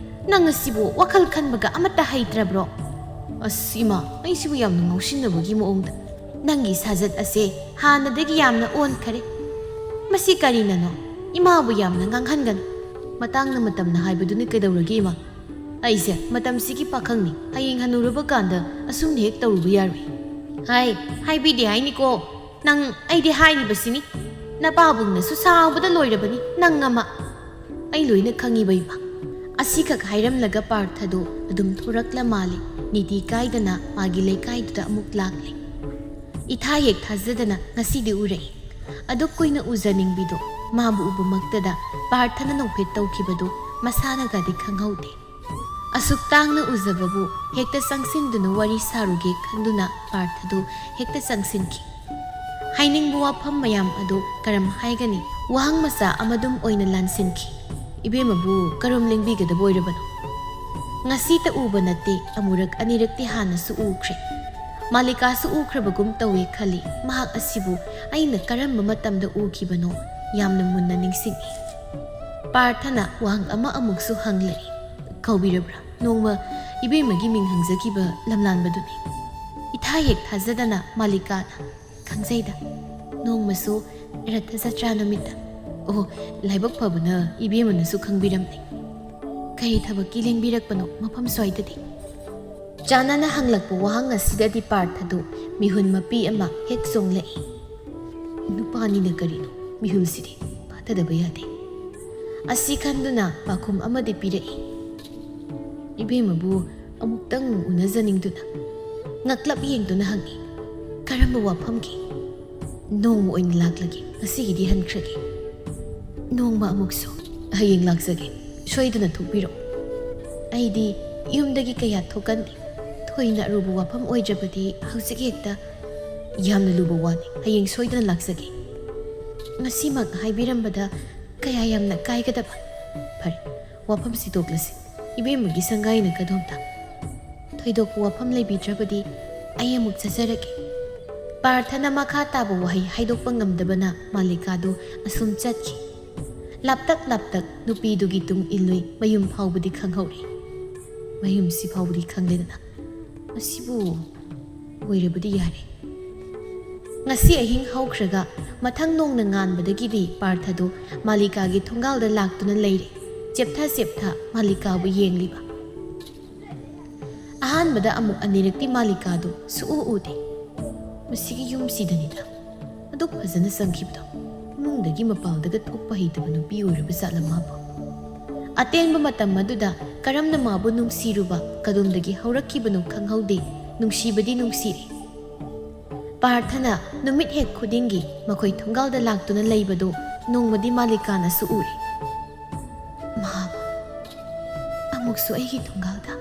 ꯅꯪ ꯑꯁꯤꯕꯨ ꯋꯥꯈꯜ ꯈꯟꯕꯒ ꯑꯃꯠꯇ ꯍꯩꯇ꯭ꯔꯕ꯭ꯔꯣ?" "ꯑꯁ ꯏꯃꯥ, ꯑꯩꯁꯤꯕꯨ ꯌꯥꯝꯅ ꯉꯥꯎꯁꯤꯟꯅꯕꯒꯤ ꯃꯑꯣꯡꯗ꯫ ꯅꯪꯒꯤ ꯁꯥꯖꯠ ꯑꯁꯦ ꯍꯥꯟꯅꯗꯒꯤ ꯌꯥꯝꯅ ꯑꯣꯟꯈꯔꯦ꯫ ꯃꯁꯤ ꯀꯔꯤꯅꯅꯣ? ꯏꯃꯥꯕꯨ ꯌꯥꯝꯅ ꯉꯥꯡꯍꯟꯒꯅꯨ꯫ ꯃꯇꯥꯡꯅ ꯃꯇꯝꯅ ꯍꯥꯏꯕꯗꯨꯅꯤ ꯀꯩꯗꯧꯔꯒꯦ ꯏꯃꯥ? ꯑꯩꯁꯦ ꯃꯇꯝꯁꯤꯒꯤ ꯄꯥꯈꯪꯅꯤ, ꯍꯌꯦꯡ ꯍꯅꯨꯔꯕ ꯀꯥꯟꯗ ꯑꯁꯨꯝꯅ ꯍꯦꯛ ꯇꯧꯔꯨꯕ ꯌꯥꯔꯣꯏ꯫" "ꯍꯥꯏ, ꯍꯥꯏꯕꯤꯗꯦ ꯍꯥꯏꯅꯤꯀꯣ꯫ ꯅꯪ ꯑꯩꯗꯤ ꯍꯥꯏꯔꯤꯕꯁꯤꯅꯤ꯫ ꯅꯄꯥꯕꯨꯡꯅꯁꯨ ꯁꯥꯎꯕꯗ ꯂꯣꯏꯔꯕꯅꯤ, ꯅꯪ ꯑꯃ꯫" "ꯑꯩ ꯂꯣꯏꯅ ꯈꯪꯉꯤꯕ ꯏꯃꯥ꯫" ꯑꯁꯤꯈꯛ ꯍꯥꯏꯔꯝꯂꯒ ꯄꯥꯔꯊꯗꯨ ꯑꯗꯨꯝ ꯊꯣꯔꯛꯂ ꯃꯥꯜꯂꯦ꯫ ꯅꯤꯇꯤ ꯀꯥꯏꯗꯅ ꯃꯥꯒꯤ ꯂꯩꯀꯥꯏꯗꯨꯗ ꯑꯃꯨꯛ ꯂꯥꯛꯂꯦ꯫ ꯏꯊꯥ ꯍꯦꯛ ꯊꯥꯖꯗꯅ ꯉꯁꯤꯗꯤ ꯎꯔꯛꯏ꯫ ꯑꯗꯨꯛ ꯀꯨꯏꯅ ꯎꯖꯅꯤꯡꯕꯤꯗꯣ ꯃꯥꯕꯨ ꯎꯕꯃꯛꯇꯗ ꯄꯥꯔꯊꯅ ꯅꯣꯛꯐꯦꯠ ꯇꯧꯈꯤꯕꯗꯨ ꯃꯁꯥꯅꯒꯗꯤ ꯈꯪꯍꯧꯗꯦ꯫ ꯑꯁꯨꯛ ꯇꯥꯡꯅ ꯎꯖꯕꯕꯨ ꯍꯦꯛꯇ ꯆꯪꯁꯤꯟꯗꯨꯅ ꯋꯥꯔꯤ ꯁꯥꯔꯨꯒꯦ ꯈꯟꯗꯨꯅ ꯄꯥꯔꯊꯗꯨ ꯍꯦꯛꯇ ꯆꯪꯁꯤꯟꯈꯤ꯫ ꯍꯥꯏꯅꯤꯡꯕ ꯋꯥꯐꯝ ꯃꯌꯥꯝ ꯑꯗꯨ ꯀꯔꯝ ꯍꯥꯏꯒꯅꯤ? ꯋꯥꯍꯪ ꯃꯆꯥ ꯑꯃꯗꯨꯝ ꯑꯣꯏꯅ ꯂꯥꯟꯁꯤꯟꯈꯤ꯫ ꯏꯕꯦꯝꯃꯕꯨ ꯀꯔꯝ ꯂꯦꯡꯕꯤꯒꯗꯕ ꯑꯣꯏꯔꯕꯅꯣ? ꯉꯁꯤꯇ ꯎꯕ ꯅꯠꯇꯦ, ꯑꯃꯨꯔꯛ ꯑꯅꯤꯔꯛꯇꯤ ꯍꯥꯟꯅꯁꯨ ꯎꯈ꯭ꯔꯦ꯫ ꯃꯥꯂꯤꯀꯥꯁꯨ ꯎꯈ꯭ꯔꯕꯒꯨꯝ ꯇꯧꯏ ꯈꯜꯂꯤ꯫ ꯃꯍꯥꯛ ꯑꯁꯤꯕꯨ ꯑꯩꯅ ꯀꯔꯝꯕ ꯃꯇꯝꯗ ꯎꯈꯤꯕꯅꯣ? ꯌꯥꯝꯅ ꯃꯨꯟꯅ ꯅꯤꯡꯁꯤꯡꯏ꯫ ꯄꯥꯔꯊꯅ ꯋꯥꯍꯪ ꯑꯃ ꯑꯃꯨꯛꯁꯨ ꯍꯪꯂꯛꯏ꯫ "ꯀꯥꯎꯕꯤꯔꯕ꯭ꯔꯥ? ꯅꯣꯡꯃ ꯏꯕꯦꯝꯃꯒꯤ ꯃꯤꯡ ꯍꯪꯖꯈꯤꯕ ꯂꯝꯂꯥꯟꯕꯗꯨꯅꯤ꯫ ꯏꯊꯥ ꯍꯦꯛ ꯊꯥꯖꯗꯅ ꯃꯥꯂꯤꯀꯥꯅ, ꯈꯪꯖꯩꯗ, ꯅꯣꯡꯃꯁꯨ ꯔꯊ ꯖꯇ꯭ꯔꯥ ꯅꯨꯃꯤꯠꯇ꯫ ꯑꯣ, ꯂꯥꯏꯕꯛ ꯐꯕꯅ ꯏꯕꯦꯝꯃꯅꯁꯨ ꯈꯪꯕꯤꯔꯝꯂꯦ꯫ ꯀꯔꯤ ꯊꯕꯛꯀꯤ ꯂꯦꯡꯕꯤꯔꯛꯄꯅꯣ ꯃꯐꯝ ꯁ꯭ꯋꯥꯏꯗꯗꯤ?" ꯆꯥꯅꯅ ꯍꯪꯂꯛꯄ ꯋꯥꯍꯪ ꯑꯁꯤꯗꯗꯤ ꯄꯥꯔꯊꯗꯨ ꯃꯤꯍꯨꯟ ꯃꯄꯤ ꯑꯃ ꯍꯦꯛ ꯆꯣꯡꯂꯛꯏ꯫ "ꯅꯨꯄꯥꯅꯤꯅ ꯀꯔꯤꯅꯣ ꯃꯤꯍꯨꯜꯁꯤꯗꯤ ꯐꯥꯊꯗꯕ ꯌꯥꯗꯦ" ꯑꯁꯤ ꯈꯟꯗꯨꯅ ꯄꯥꯎꯈꯨꯝ ꯑꯃꯗꯤ ꯄꯤꯔꯛꯏ꯫ ꯏꯕꯦꯝꯃꯕꯨ ꯑꯃꯨꯛꯇꯪ ꯎꯅꯖꯅꯤꯡꯗꯨꯅ ꯉꯛꯂꯞ ꯌꯦꯡꯗꯨꯅ ꯍꯪꯉꯤ, "ꯀꯔꯝꯕ ꯋꯥꯐꯝꯒꯤ?" "ꯅꯣꯡꯃ ꯑꯣꯏꯅ ꯂꯥꯛꯂꯒꯦ, ꯉꯁꯤꯒꯤꯗꯤ ꯍꯟꯈ꯭ꯔꯒꯦ"꯫ "ꯅꯣꯡꯃ ꯑꯃꯨꯛꯁꯨ"꯫ "ꯍꯌꯦꯡ ꯂꯥꯛꯆꯒꯦ, ꯁꯣꯏꯗꯅ ꯊꯣꯛꯄꯤꯔꯣ"꯫ ꯑꯩꯗꯤ ꯌꯨꯝꯗꯒꯤ ꯀꯌꯥ ꯊꯣꯛꯀꯟꯗꯦ꯫ ꯊꯣꯏꯅ ꯑꯔꯨꯕ ꯋꯥꯐꯝ ꯑꯣꯏꯗ꯭ꯔꯕꯗꯤ ꯍꯧꯖꯤꯛ ꯍꯦꯛꯇ꯫ "ꯌꯥꯝꯅ ꯂꯨꯕ ꯋꯥꯅꯤ, ꯍꯌꯦꯡ ꯁꯣꯏꯗꯅ ꯂꯥꯛꯆꯒꯦ"꯫ "ꯉꯁꯤꯃꯛ ꯍꯥꯏꯕꯤꯔꯝꯕꯗ ꯀꯌꯥ ꯌꯥꯝꯅ ꯀꯥꯏꯒꯗꯕ"꯫ "ꯐꯔꯦ, ꯋꯥꯐꯝꯁꯤ ꯇꯣꯛꯂꯁꯤ꯫ ꯏꯕꯦꯝꯃꯒꯤ ꯁꯪꯒꯥꯏꯅ ꯀꯗꯣꯝꯗ?" "ꯊꯣꯏꯗꯣꯛꯄ ꯋꯥꯐꯝ ꯂꯩꯕꯤꯗ꯭ꯔꯕꯗꯤ ꯑꯩ ꯑꯃꯨꯛ ꯆꯠꯆꯔꯒꯦ"꯫ ꯄꯥꯔꯊꯅ ꯃꯈꯥ ꯇꯥꯕ ꯋꯥꯍꯩ ꯍꯥꯏꯗꯣꯛꯄ ꯉꯝꯗꯕꯅ ꯃꯥꯂꯤꯀꯥꯗꯨ ꯑꯁꯨꯝ ꯆꯠꯈꯤ꯫ ꯂꯥꯞꯇꯛ ꯂꯥꯞꯇꯛ ꯅꯨꯄꯤꯗꯨꯒꯤ ꯇꯨꯡ ꯏꯜꯂꯨꯏ ꯃꯌꯨꯝ ꯐꯥꯎꯕꯗꯤ ꯈꯪꯍꯧꯔꯦ꯫ ꯃꯌꯨꯝꯁꯤ ꯐꯥꯎꯕꯗꯤ ꯈꯪꯂꯦꯗꯅ꯫ ꯃꯁꯤꯕꯨ ꯑꯣꯏꯔꯕꯗꯤ ꯌꯥꯔꯦ꯫ ꯉꯁꯤ ꯑꯍꯤꯡ ꯍꯧꯈ꯭ꯔꯒ ꯃꯊꯪ ꯅꯣꯡꯅ ꯉꯥꯟꯕꯗꯒꯤꯗꯤ ꯄꯥꯔꯊꯗꯨ ꯃꯥꯂꯤꯀꯥꯒꯤ ꯊꯣꯡꯒꯥꯜꯗ ꯂꯥꯛꯇꯨꯅ ꯂꯩꯔꯦ, ꯆꯦꯞꯊ ꯆꯦꯞꯊ ꯃꯥꯂꯤꯀꯥꯕꯨ ꯌꯦꯡꯂꯤꯕ꯫ ꯑꯍꯥꯟꯕꯗ ꯑꯃꯨꯛ ꯑꯅꯤꯔꯛꯇꯤ ꯃꯥꯂꯤꯀꯥꯗꯨ ꯁꯨꯛꯎ ꯎꯗꯦ꯫ ꯃꯁꯤꯒꯤ ꯌꯨꯝꯁꯤꯗꯅꯤꯗ ꯑꯗꯨꯛ ꯐꯖꯅ ꯆꯪꯈꯤꯕꯗꯣ꯫ ꯏꯃꯨꯡꯗꯒꯤ ꯃꯄꯥꯜꯗꯒ ꯊꯣꯛꯄ ꯍꯩꯇꯕ ꯅꯨꯄꯤ ꯑꯣꯏꯔꯕ ꯖꯥꯠꯂ ꯃꯥꯕꯨ? ꯑꯇꯦꯟꯕ ꯃꯇꯝ ꯑꯗꯨꯗ ꯀꯔꯝꯅ ꯃꯥꯕꯨ ꯅꯨꯡꯁꯤꯔꯨꯕ, ꯀꯗꯣꯝꯗꯒꯤ ꯍꯧꯔꯛꯈꯤꯕꯅꯣ ꯈꯪꯍꯧꯗꯦ, ꯅꯨꯡꯁꯤꯕꯗꯤ ꯅꯨꯡꯁꯤꯔꯦ꯫ ꯄꯥꯔꯊꯅ ꯅꯨꯃꯤꯠ ꯍꯦꯛ ꯈꯨꯗꯤꯡꯒꯤ ꯃꯈꯣꯏ ꯊꯣꯡꯒꯥꯜꯗ ꯂꯥꯛꯇꯨꯅ ꯂꯩꯕꯗꯨ ꯅꯣꯡꯃꯗꯤ ꯃꯥꯂꯤꯀꯥꯅꯁꯨ ꯎꯔꯦ꯫ "ꯃꯍꯥꯛ ꯑꯃꯨꯛꯁꯨ ꯑꯩꯒꯤ ꯊꯣꯡꯒꯥꯜꯗ?"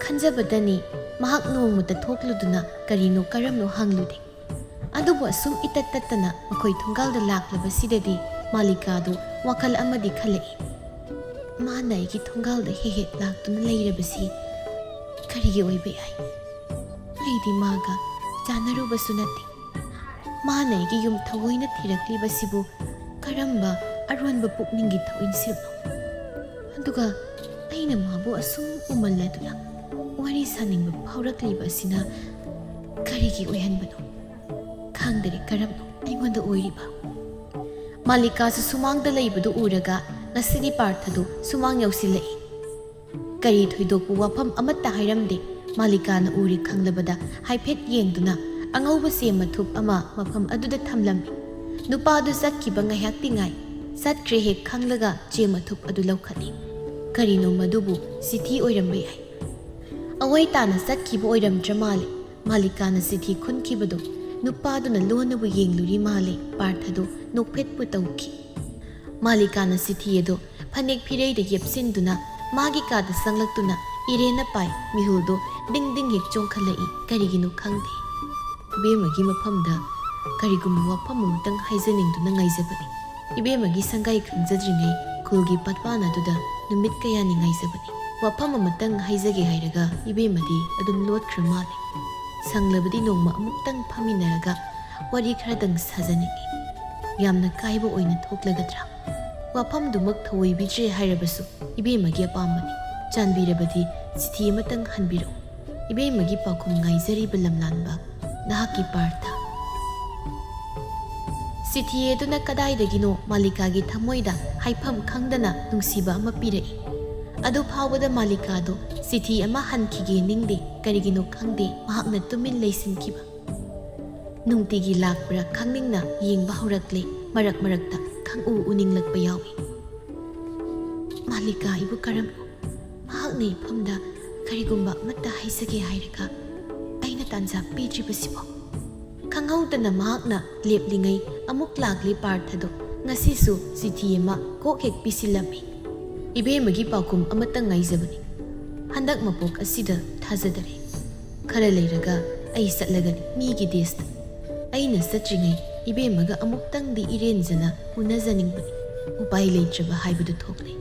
ꯈꯟꯖꯕꯇꯅꯤ, ꯃꯍꯥꯛ ꯅꯣꯡꯃꯇ ꯊꯣꯛꯂꯨꯗꯨꯅ ꯀꯔꯤꯅꯣ ꯀꯔꯝꯅꯣ ꯍꯪꯂꯨꯗꯦ꯫ ꯑꯗꯨꯕꯨ ꯑꯁꯨꯝ ꯏꯇꯠ ꯇꯠꯇꯅ ꯃꯈꯣꯏ ꯊꯣꯡꯒꯥꯜꯗ ꯂꯥꯛꯂꯕꯁꯤꯗꯗꯤ ꯃꯥꯂꯤꯀꯥꯗꯨ ꯋꯥꯈꯜ ꯑꯃꯗꯤ ꯈꯜꯂꯛꯏ꯫ "ꯃꯥꯅ ꯑꯩꯒꯤ ꯊꯣꯡꯒꯥꯜꯗ ꯍꯦꯛ ꯍꯦꯛ ꯂꯥꯛꯇꯨꯅ ꯂꯩꯔꯕꯁꯤ ꯀꯔꯤꯒꯤ ꯑꯣꯏꯕ ꯌꯥꯏ? ꯑꯩꯗꯤ ꯃꯥꯒ ꯆꯥꯟꯅꯔꯨꯕꯁꯨ ꯅꯠꯇꯦ꯫ ꯃꯥꯅ ꯑꯩꯒꯤ ꯌꯨꯝ ꯊꯑꯣꯏꯅ ꯊꯤꯔꯛꯂꯤꯕꯁꯤꯕꯨ ꯀꯔꯝꯕ ꯑꯔꯣꯟꯕ ꯄꯨꯛꯅꯤꯡꯒꯤ ꯊꯧꯏꯟꯁꯤꯜꯅꯣ? ꯑꯗꯨꯒ ꯑꯩꯅ ꯃꯥꯕꯨ ꯑꯁꯨꯝ ꯎꯃꯜꯂꯗꯨꯅ ꯋꯥꯔꯤ ꯁꯥꯅꯤꯡꯕ ꯐꯥꯎꯔꯛꯂꯤꯕ ꯑꯁꯤꯅ ꯀꯔꯤꯒꯤ ꯑꯣꯏꯍꯟꯕꯅꯣ? ꯈꯪꯗꯔꯦ ꯀꯔꯝꯅꯣ ꯑꯩꯉꯣꯟꯗ ꯑꯣꯏꯔꯤꯕ꯫ ꯃꯥꯂꯤꯀꯥꯁꯨ ꯁꯨꯃꯥꯡꯗ ꯂꯩꯕꯗꯨ ꯎꯔꯒ ꯉꯁꯤꯗꯤ ꯄꯥꯔꯊꯗꯨ ꯁꯨꯃꯥꯡ ꯌꯧꯁꯤꯜꯂꯛꯏ꯫ ꯀꯔꯤ ꯊꯣꯏꯗꯣꯛꯄ ꯋꯥꯐꯝ ꯑꯃꯠꯇ ꯍꯥꯏꯔꯝꯗꯦ꯫ ꯃꯥꯂꯤꯀꯥꯅ ꯎꯔꯦ ꯈꯪꯂꯕꯗ ꯍꯥꯏꯐꯦꯠ ꯌꯦꯡꯗꯨꯅ ꯑꯉꯧꯕ ꯆꯦ ꯃꯊꯨꯞ ꯑꯃ ꯃꯐꯝ ꯑꯗꯨꯗ ꯊꯝꯂꯝꯃꯤ꯫ ꯅꯨꯄꯥꯗꯨ ꯆꯠꯈꯤꯕ ꯉꯥꯏꯍꯥꯛꯇꯤ ꯉꯥꯏ꯫ ꯆꯠꯈ꯭ꯔꯦ ꯍꯦꯛ ꯈꯪꯂꯒ ꯆꯦ ꯃꯊꯨꯞ ꯑꯗꯨ ꯂꯧꯈꯠꯂꯤ꯫ ꯀꯔꯤꯅꯣ ꯃꯗꯨꯕꯨ? ꯆꯤꯊꯤ ꯑꯣꯏꯔꯝꯕ ꯌꯥꯏ꯫ ꯑꯋꯥꯏ ꯇꯥꯅ ꯆꯠꯈꯤꯕ ꯑꯣꯏꯔꯝꯗ꯭ꯔ ꯃꯥꯜꯂꯦ꯫ ꯃꯥꯂꯤꯀꯥꯅ ꯆꯤꯊꯤ ꯈꯨꯟꯈꯤꯕꯗꯨ ꯅꯨꯄꯥꯗꯨꯅ ꯂꯣꯟꯅꯕꯨ ꯌꯦꯡꯂꯨꯔꯤ ꯃꯥꯜꯂꯦ꯫ ꯄꯥꯔꯊꯗꯨ ꯅꯣꯛꯐꯦꯠꯄꯨ ꯇꯧꯈꯤ꯫ ꯃꯥꯂꯤꯀꯥꯅ ꯆꯤꯊꯤ ꯑꯗꯨ ꯐꯅꯦꯛ ꯐꯤꯔꯩꯗ ꯌꯦꯞꯁꯤꯟꯗꯨꯅ ꯃꯥꯒꯤ ꯀꯥꯗ ꯆꯪꯂꯛꯇꯨꯅ ꯏꯔꯦꯟꯅ ꯄꯥꯏ꯫ ꯃꯤꯍꯨꯜꯗꯨ ꯗꯤꯡ ꯗꯤꯡ ꯍꯦꯛ ꯆꯣꯡꯈꯠꯂꯛꯏ꯫ ꯀꯔꯤꯒꯤꯅꯣ ꯈꯪꯗꯦ꯫ ꯏꯕꯦꯝꯃꯒꯤ ꯃꯐꯝꯗ ꯀꯔꯤꯒꯨꯝꯕ ꯋꯥꯐꯝ ꯑꯃꯇꯪ ꯍꯥꯏꯖꯅꯤꯡꯗꯨꯅ ꯉꯥꯏꯖꯕꯅꯤ꯫ ꯏꯕꯦꯝꯃꯒꯤ ꯁꯪꯒꯥꯏ ꯈꯪꯖꯗ꯭ꯔꯤꯉꯩ ꯈꯨꯜꯒꯤ ꯄꯥꯠꯄꯥꯟ ꯑꯗꯨꯗ ꯅꯨꯃꯤꯠ ꯀꯌꯥꯅꯤ ꯉꯥꯏꯖꯕꯅꯤ꯫ ꯋꯥꯐꯝ ꯑꯃꯇꯪ ꯍꯥꯏꯖꯒꯦ ꯍꯥꯏꯔꯒ ꯏꯕꯦꯝꯃꯗꯤ ꯑꯗꯨꯝ ꯂꯣꯠꯈ꯭ꯔ ꯃꯥꯜꯂꯦ꯫ ꯁꯪꯂꯕꯗꯤ ꯅꯣꯡꯃ ꯑꯃꯨꯛꯇꯪ ꯐꯝꯃꯤꯟꯅꯔꯒ ꯋꯥꯔꯤ ꯈꯔꯗꯪ ꯁꯥꯖꯅꯤꯡꯏ꯫ ꯌꯥꯝꯅ ꯀꯥꯏꯕ ꯑꯣꯏꯅ ꯊꯣꯛꯂꯒꯗ꯭ꯔꯥ? ꯋꯥꯐꯝꯗꯨꯃꯛ ꯊꯧꯑꯣꯏꯕꯤꯗ꯭ꯔꯦ ꯍꯥꯏꯔꯕꯁꯨ ꯏꯕꯦꯝꯃꯒꯤ ꯑꯄꯥꯝꯕꯅꯤ꯫ ꯆꯥꯟꯕꯤꯔꯕꯗꯤ ꯆꯤꯊꯤ ꯑꯃꯇꯪ ꯍꯟꯕꯤꯔꯛꯎ꯫ ꯏꯕꯦꯝꯃꯒꯤ ꯄꯥꯎꯈꯨꯝ ꯉꯥꯏꯖꯔꯤꯕ ꯂꯝꯂꯥꯟꯕ ꯅꯍꯥꯛꯀꯤ ꯄꯥꯔꯊ꯫ ꯆꯤꯊꯤ ꯑꯗꯨꯅ ꯀꯗꯥꯏꯗꯒꯤꯅꯣ ꯃꯥꯂꯤꯀꯥꯒꯤ ꯊꯃꯣꯏꯗ ꯍꯥꯏꯐꯝ ꯈꯪꯗꯅ ꯅꯨꯡꯁꯤꯕ ꯑꯃ ꯄꯤꯔꯛꯏ꯫ ꯑꯗꯨ ꯐꯥꯎꯕꯗ ꯃꯥꯂꯤꯀꯥꯗꯣ ꯆꯤꯊꯤ ꯑꯃ ꯍꯟꯈꯤꯒꯦ ꯅꯤꯡꯗꯦ꯫ ꯀꯔꯤꯒꯤꯅꯣ ꯈꯪꯗꯦ, ꯃꯍꯥꯛꯅ ꯇꯨꯃꯤꯟ ꯂꯩꯁꯤꯟꯈꯤꯕ꯫ ꯅꯨꯡꯇꯤꯒꯤ ꯂꯥꯛꯄ꯭ꯔꯥ ꯈꯪꯅꯤꯡꯅ ꯌꯦꯡꯕ ꯍꯧꯔꯛꯂꯦ꯫ ꯃꯔꯛ ꯃꯔꯛꯇ ꯈꯪꯎ ꯎꯅꯤꯡꯂꯛꯄ ꯌꯥꯎꯏ꯫ ꯃꯥꯂꯤꯀꯥ ꯑꯩꯕꯨ ꯀꯔꯝꯅꯣ? ꯃꯍꯥꯛꯅ ꯏꯐꯝꯗ ꯀꯔꯤꯒꯨꯝꯕ ꯑꯃꯠꯇ ꯍꯥꯏꯖꯒꯦ ꯍꯥꯏꯔꯒ ꯑꯩꯅ ꯇꯥꯟꯖꯥ ꯄꯤꯗ꯭ꯔꯤꯕꯁꯤꯕꯣ? ꯈꯪꯍꯧꯗꯅ ꯃꯍꯥꯛꯅ ꯂꯦꯞꯂꯤꯉꯩ ꯑꯃꯨꯛ ꯂꯥꯛꯂꯤ ꯄꯥꯔꯊꯗꯣ꯫ ꯉꯁꯤꯁꯨ ꯆꯤꯊꯤ ꯑꯃ ꯀꯣꯛ ꯍꯦꯛ ꯄꯤꯁꯤꯜꯂꯝꯃꯤ꯫ ꯏꯕꯦꯝꯃꯒꯤ ꯄꯥꯎꯈꯨꯝ ꯑꯃꯇꯪ ꯉꯥꯏꯖꯕꯅꯤ꯫ ꯍꯟꯗꯛ ꯃꯄꯣꯛ ꯑꯁꯤꯗ ꯊꯥꯖꯗꯔꯦ꯫ ꯈꯔ ꯂꯩꯔꯒ ꯑꯩ ꯆꯠꯂꯒꯅꯤ ꯃꯤꯒꯤ ꯗꯦꯁꯇ꯫ ꯑꯩꯅ ꯆꯠꯇ꯭ꯔꯤꯉꯩ ꯏꯕꯦꯝꯃꯒ ꯑꯃꯨꯛꯇꯪꯗꯤ ꯏꯔꯦꯟꯖꯅ ꯎꯅꯖꯅꯤꯡꯕꯅꯤ꯫ ꯎꯄꯥꯏ ꯂꯩꯇ꯭ꯔꯕ ꯍꯥꯏꯕꯗꯨ ꯊꯣꯛꯂꯦ꯫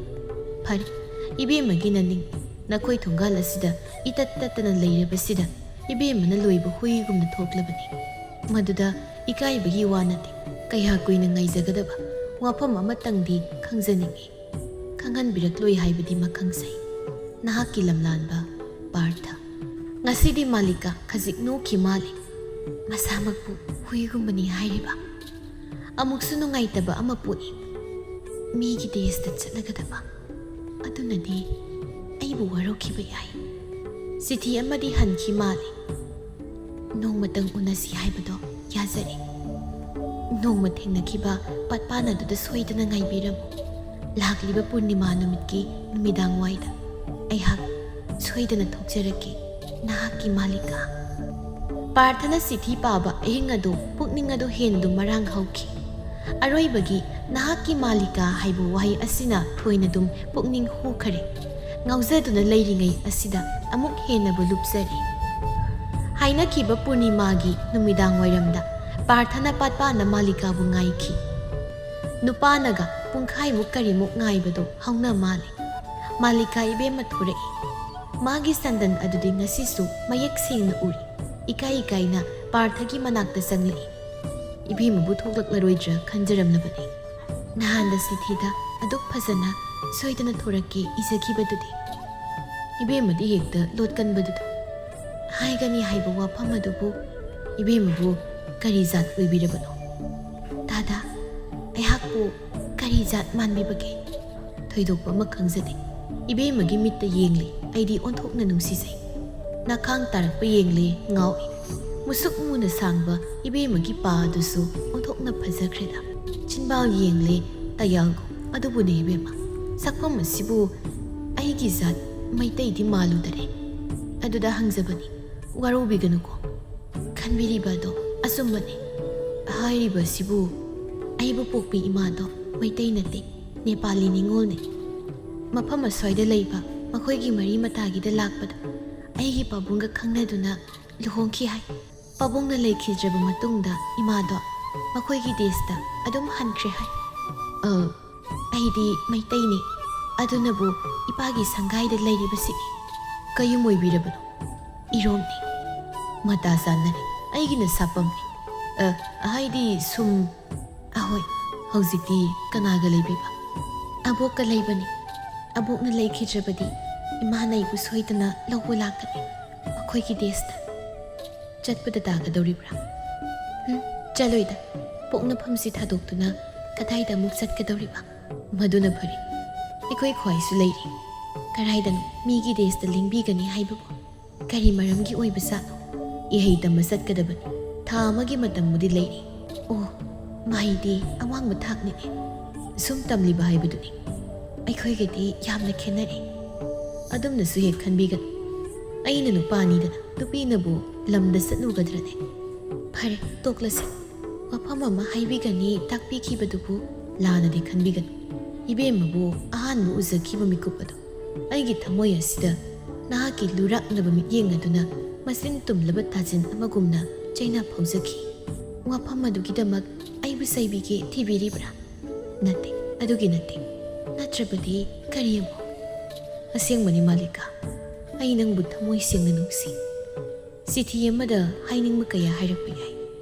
ꯐꯔꯦ, ꯏꯕꯦꯝꯃꯒꯤ ꯅꯅꯤꯡ ꯅꯈꯣꯏ ꯊꯣꯡꯒꯥꯜ ꯑꯁꯤꯗ ꯏꯇꯠ ꯇꯠꯇꯅ ꯂꯩꯔꯕꯁꯤꯗ ꯏꯕꯦꯝꯃꯅ ꯂꯣꯏꯕ ꯍꯨꯏꯒꯨꯝꯅ ꯊꯣꯛꯂꯕꯅꯤ꯫ ꯃꯗꯨꯗ ꯏꯀꯥꯏꯕꯒꯤ ꯋꯥ ꯅꯠꯇꯦ꯫ ꯀꯌꯥ ꯀꯨꯏꯅ ꯉꯥꯏꯖꯒꯗꯕ? ꯋꯥꯐꯝ ꯑꯃꯇꯪꯗꯤ ꯈꯪꯖꯅꯤꯡꯏ꯫ ꯈꯪꯍꯟꯕꯤꯔꯛꯂꯣꯏ ꯍꯥꯏꯕꯗꯤ ꯃꯈꯪꯁꯩ꯫ ꯅꯍꯥꯛꯀꯤ ꯂꯝꯂꯥꯟꯕ ꯄꯥꯔꯊ꯫ ꯉꯁꯤꯗꯤ ꯃꯥꯂꯤꯀꯥ ꯈꯖꯤꯛ ꯅꯣꯛꯈꯤ ꯃꯥꯜꯂꯤ꯫ ꯃꯁꯥꯃꯛꯄꯨ ꯍꯨꯏꯒꯨꯝꯕꯅꯤ ꯍꯥꯏꯔꯤꯕ? ꯑꯃꯨꯛꯁꯨ ꯅꯨꯡꯉꯥꯏꯇꯕ ꯑꯃ ꯄꯣꯛꯏ꯫ ꯃꯤꯒꯤ ꯗꯦꯁꯇ ꯆꯠꯂꯒꯗꯕ꯫ ꯑꯗꯨꯅꯗꯤ ꯑꯩꯕꯨ ꯋꯥꯔꯧꯈꯤꯕ ꯌꯥꯏ꯫ ꯆꯤꯊꯤ ꯑꯃꯗꯤ ꯍꯟꯈꯤ ꯃꯥꯜꯂꯤ꯫ ꯅꯣꯡꯃꯇꯪ ꯎꯅꯁꯤ ꯍꯥꯏꯕꯗꯣ ꯌꯥꯖꯔꯦ꯫ ꯅꯣꯡꯃ ꯊꯦꯡꯅꯈꯤꯕ ꯄꯥꯠꯄꯥꯟ ꯑꯗꯨꯗ ꯁꯣꯏꯗꯅ ꯉꯥꯏꯕꯤꯔꯝꯃꯨ꯫ ꯂꯥꯛꯂꯤꯕ ꯄꯨꯔꯅꯤꯃꯥ ꯅꯨꯃꯤꯠꯀꯤ ꯅꯨꯃꯤꯗꯥꯡ ꯋꯥꯏꯗ ꯑꯩꯍꯥꯛ ꯁꯣꯏꯗꯅ ꯊꯣꯛꯆꯔꯛꯀꯦ, ꯅꯍꯥꯛꯀꯤ ꯃꯥꯂꯤꯀꯥ꯫ ꯄꯥꯔꯊꯅ ꯆꯤꯊꯤ ꯄꯥꯕ ꯑꯍꯤꯡ ꯑꯗꯨ ꯄꯨꯛꯅꯤꯡ ꯑꯗꯨ ꯍꯦꯟꯅꯗꯨ ꯃꯔꯥꯡ ꯍꯧꯈꯤ꯫ ꯑꯔꯣꯏꯕꯒꯤ "ꯅꯍꯥꯛꯀꯤ ꯃꯥꯂꯤꯀꯥ" ꯍꯥꯏꯕ ꯋꯥꯍꯩ ꯑꯁꯤꯅ ꯊꯣꯏꯅꯗꯨꯝ ꯄꯨꯛꯅꯤꯡ ꯍꯨꯈꯔꯦ꯫ ꯉꯥꯎꯖꯗꯨꯅ ꯂꯩꯔꯤꯉꯩ ꯑꯁꯤꯗ ꯑꯃꯨꯛ ꯍꯦꯟꯅꯕꯨ ꯂꯨꯞꯆꯔꯦ꯫ ꯍꯥꯏꯅꯈꯤꯕ ꯄꯨꯔꯅꯤꯃꯥꯒꯤ ꯅꯨꯃꯤꯗꯥꯡ ꯋꯥꯏꯔꯝꯗ ꯄꯥꯔꯊꯅ ꯄꯥꯠꯄꯥꯟꯗ ꯃꯥꯂꯤꯀꯥꯕꯨ ꯉꯥꯏꯈꯤ꯫ ꯅꯨꯄꯥꯅꯒ ꯄꯨꯡꯈꯥꯏꯃꯨꯛ ꯀꯔꯤꯃꯨꯛ ꯉꯥꯏꯕꯗꯣ ꯍꯧꯅ ꯃꯥꯜꯂꯤ꯫ "ꯃꯥꯂꯤꯀꯥ ꯏꯕꯦꯝꯃ ꯊꯣꯔꯛꯏ꯫" ꯃꯥꯒꯤ ꯁꯟꯗꯟ ꯑꯗꯨꯗꯤ ꯉꯁꯤꯁꯨ ꯃꯌꯦꯛ ꯁꯦꯡꯅ ꯎꯔꯤ꯫ ꯏꯀꯥꯏ ꯏꯀꯥꯏꯅ ꯄꯥꯔꯊꯒꯤ ꯃꯅꯥꯛꯇ ꯆꯪꯂꯛꯏ꯫ ꯏꯕꯦꯝꯃꯕꯨ ꯊꯣꯛꯂꯛꯂꯔꯣꯏꯗ꯭ꯔꯥ ꯈꯟꯖꯔꯝꯂꯕꯅꯤ꯫ ꯅꯍꯥꯟꯗ ꯆꯤꯊꯤꯗ ꯑꯗꯨꯛ ꯐꯖꯅ "ꯁꯣꯏꯗꯅ ꯊꯣꯔꯛꯀꯦ" ꯏꯖꯈꯤꯕꯗꯨꯗꯤ꯫ ꯏꯕꯦꯝꯃꯗꯤ ꯍꯦꯛꯇ ꯂꯣꯠꯀꯟꯕꯗꯨꯗ꯫ ꯍꯥꯏꯒꯅꯤ ꯍꯥꯏꯕ ꯋꯥꯐꯝ ꯑꯗꯨꯕꯨ ꯏꯕꯦꯝꯃꯕꯨ ꯀꯔꯤ ꯖꯥꯠ ꯑꯣꯏꯕꯤꯔꯕꯅꯣ? ꯗꯥꯗꯥ, ꯑꯩꯍꯥꯛꯄꯨ ꯀꯔꯤ ꯖꯥꯠ ꯃꯥꯟꯕꯤꯕꯒꯦ? ꯊꯣꯏꯗꯣꯛꯄ ꯑꯃ ꯈꯪꯖꯗꯦ꯫ ꯏꯕꯦꯝꯃꯒꯤ ꯃꯤꯠꯇ ꯌꯦꯡꯂꯤ, ꯑꯩꯗꯤ ꯑꯣꯟꯊꯣꯛꯅ ꯅꯨꯡꯁꯤꯖꯩ꯫ ꯅꯥꯈꯥꯡ ꯇꯥꯔꯛꯄ ꯌꯦꯡꯂꯤ, ꯉꯥꯎꯏ꯫ ꯃꯨꯁꯨꯛ ꯃꯨꯅ ꯁꯥꯡꯕ ꯏꯕꯦꯝꯃꯒꯤ ꯄꯥ ꯑꯗꯨꯁꯨ ꯑꯣꯟꯊꯣꯛꯅ ꯐꯖꯈ꯭ꯔꯦꯗ꯫ ꯆꯤꯟꯕꯥꯜ ꯌꯦꯡꯂꯤ, ꯇꯌꯥꯜꯒꯨꯝ꯫ ꯑꯗꯨꯕꯨꯅꯦ ꯏꯕꯦꯝꯃ, ꯁꯛꯐꯝ ꯑꯁꯤꯕꯨ ꯑꯩꯒꯤ ꯖꯥꯠ ꯃꯩꯇꯩꯗꯤ ꯃꯥꯜꯂꯨꯗꯔꯦ꯫ ꯑꯗꯨꯗ ꯍꯪꯖꯕꯅꯤ, ꯋꯥꯔꯧꯕꯤꯒꯅꯨꯀꯣ꯫ ꯈꯟꯕꯤꯔꯤꯕ ꯑꯗꯣ ꯑꯆꯨꯝꯕꯅꯤ꯫ ꯍꯥꯏꯔꯤꯕ ꯑꯁꯤꯕꯨ ꯑꯩꯕꯨ ꯄꯣꯛꯄꯤ ꯏꯃꯥꯗꯣ ꯃꯩꯇꯩ ꯅꯠꯇꯦ, ꯅꯦꯄꯥꯂꯤ ꯅꯤꯉꯣꯜꯅꯤ꯫ ꯃꯐꯝ ꯑꯁ꯭ꯋꯥꯏꯗ ꯂꯩꯕ ꯃꯈꯣꯏꯒꯤ ꯃꯔꯤ ꯃꯇꯥꯒꯤꯗ ꯂꯥꯛꯄꯗ ꯑꯩꯒꯤ ꯄꯥꯕꯨꯡꯒ ꯈꯪꯅꯗꯨꯅ ꯂꯨꯍꯣꯡꯈꯤ ꯍꯥꯏ꯫ ꯄꯥꯕꯨꯡꯅ ꯂꯩꯈꯤꯗ꯭ꯔꯕ ꯃꯇꯨꯡꯗ ꯏꯃꯥꯗꯣ ꯃꯈꯣꯏꯒꯤ ꯗꯦꯁꯇ ꯑꯗꯨꯝ ꯍꯟꯈ꯭ꯔꯦ ꯍꯥꯏ꯫ ꯑ, ꯑꯩꯗꯤ ꯃꯩꯇꯩꯅꯤ, ꯑꯗꯨꯅꯕꯨ ꯏꯄꯥꯒꯤ ꯁꯪꯒꯥꯏꯗ ꯂꯩꯔꯤꯕꯁꯤꯅꯤ꯫ ꯀꯌꯨꯝ ꯑꯣꯏꯕꯤꯔꯕꯅꯣ? ꯏꯔꯣꯝꯅꯤ꯫ ꯃꯇꯥ ꯆꯥꯟꯅꯔꯦ, ꯑꯩꯒꯤꯅ ꯁꯥꯄꯝꯅꯤ꯫ ꯑ, ꯍꯥꯏꯗꯤ ꯁꯨꯝ, ꯑꯍꯣꯏ, ꯍꯧꯖꯤꯛꯇꯤ ꯀꯅꯥꯒ ꯂꯩꯕꯤꯕ? ꯑꯕꯣꯛꯀ ꯂꯩꯕꯅꯤ꯫ ꯑꯕꯣꯛꯅ ꯂꯩꯈꯤꯗ꯭ꯔꯕꯗꯤ ꯏꯃꯥꯅ ꯑꯩꯕꯨ ꯁꯣꯏꯗꯅ ꯂꯧꯕ ꯂꯥꯛꯀꯅꯤ, ꯃꯈꯣꯏꯒꯤ ꯗꯦꯁꯇ꯫ ꯆꯠꯄꯗ ꯇꯥꯒꯗꯧꯔꯤꯕ꯭ꯔꯥ? ꯎꯝ, ꯆꯠꯂꯣꯏꯗ꯫ ꯄꯣꯛꯅꯐꯝꯁꯤ ꯊꯥꯗꯣꯛꯇꯨꯅ ꯀꯗꯥꯏꯗ ꯑꯃꯨꯛ ꯆꯠꯀꯗꯧꯔꯤꯕ? ꯃꯗꯨꯅ ꯐꯔꯦ꯫ ꯑꯩꯈꯣꯏ ꯈ꯭ꯋꯥꯏꯁꯨ ꯂꯩꯔꯤ꯫ ꯀꯗꯥꯏꯗꯅꯣ ꯃꯤꯒꯤ ꯗꯦꯁꯇ ꯂꯦꯡꯕꯤꯒꯅꯤ ꯍꯥꯏꯕꯕꯨ? ꯀꯔꯤ ꯃꯔꯝꯒꯤ ꯑꯣꯏꯕ ꯖꯥꯠꯅꯣ? ꯏꯍꯩ ꯇꯝꯕ ꯆꯠꯀꯗꯕꯅꯤ꯫ ꯊꯥ ꯑꯃꯒꯤ ꯃꯇꯝꯕꯨꯗꯤ ꯂꯩꯔꯤ꯫ ꯑꯣ, ꯃꯍꯩꯗꯤ ꯑꯋꯥꯡꯕ ꯊꯥꯛꯅꯤꯅꯦ꯫ ꯁꯨꯝ ꯇꯝꯂꯤꯕ ꯍꯥꯏꯕꯗꯨꯅꯤ꯫ ꯑꯩꯈꯣꯏꯒꯗꯤ ꯌꯥꯝꯅ ꯈꯦꯠꯅꯔꯦ꯫ ꯑꯗꯨꯝꯅꯁꯨ ꯍꯦꯛ ꯈꯟꯕꯤꯒꯅꯨ꯫ ꯑꯩꯅ ꯅꯨꯄꯥꯅꯤꯗꯅ, ꯅꯨꯄꯤꯅꯕꯨ ꯂꯝꯗ ꯆꯠꯂꯨꯒꯗ꯭ꯔꯅꯦ? ꯐꯔꯦ, ꯇꯣꯛꯂꯁꯤ꯫ ꯋꯥꯐꯝ ꯑꯃ ꯍꯥꯏꯕꯤꯒꯅꯤ ꯇꯥꯛꯄꯤꯈꯤꯕꯗꯨꯕꯨ ꯂꯥꯟꯅꯗꯤ ꯈꯟꯕꯤꯒꯅꯨ꯫ ꯏꯕꯦꯝꯃꯕꯨ ꯑꯍꯥꯟꯕ ꯎꯖꯈꯤꯕ ꯃꯤꯀꯨꯞ ꯑꯗꯨ ꯑꯩꯒꯤ ꯊꯃꯣꯏ ꯑꯁꯤꯗ ꯅꯍꯥꯛꯀꯤ ꯂꯨꯔꯥꯛꯅꯕ ꯃꯤꯠꯌꯦꯡ ꯑꯗꯨꯅ ꯃꯆꯤꯟ ꯇꯨꯝꯂꯕ ꯇꯥꯖꯤꯟ ꯑꯃꯒꯨꯝꯅ ꯆꯩꯅꯥ ꯐꯥꯎꯖꯈꯤ꯫ ꯋꯥꯐꯝ ꯑꯗꯨꯒꯤꯗꯃꯛ ꯑꯩꯕꯨ ꯆꯩꯕꯤꯒꯦ ꯊꯤꯕꯤꯔꯤꯕ꯭ꯔꯥ? ꯅꯠꯇꯦ, ꯑꯗꯨꯒꯤ ꯅꯠꯇꯦ꯫ ꯅꯠꯇ꯭ꯔꯕꯗꯤ ꯀꯔꯤ ꯑꯃꯨꯛ? ꯑꯁꯦꯡꯕꯅꯤ ꯃꯥꯂꯤꯀꯥ, ꯑꯩ ꯅꯪꯕꯨ ꯊꯃꯣꯏ ꯁꯦꯡꯅ ꯅꯨꯡꯁꯤ꯫ ꯆꯤꯊꯤ ꯑꯃꯗ ꯍꯥꯏꯅꯤꯡꯕ ꯀꯌꯥ ꯍꯥꯏꯔꯛꯄ ꯌꯥꯏ,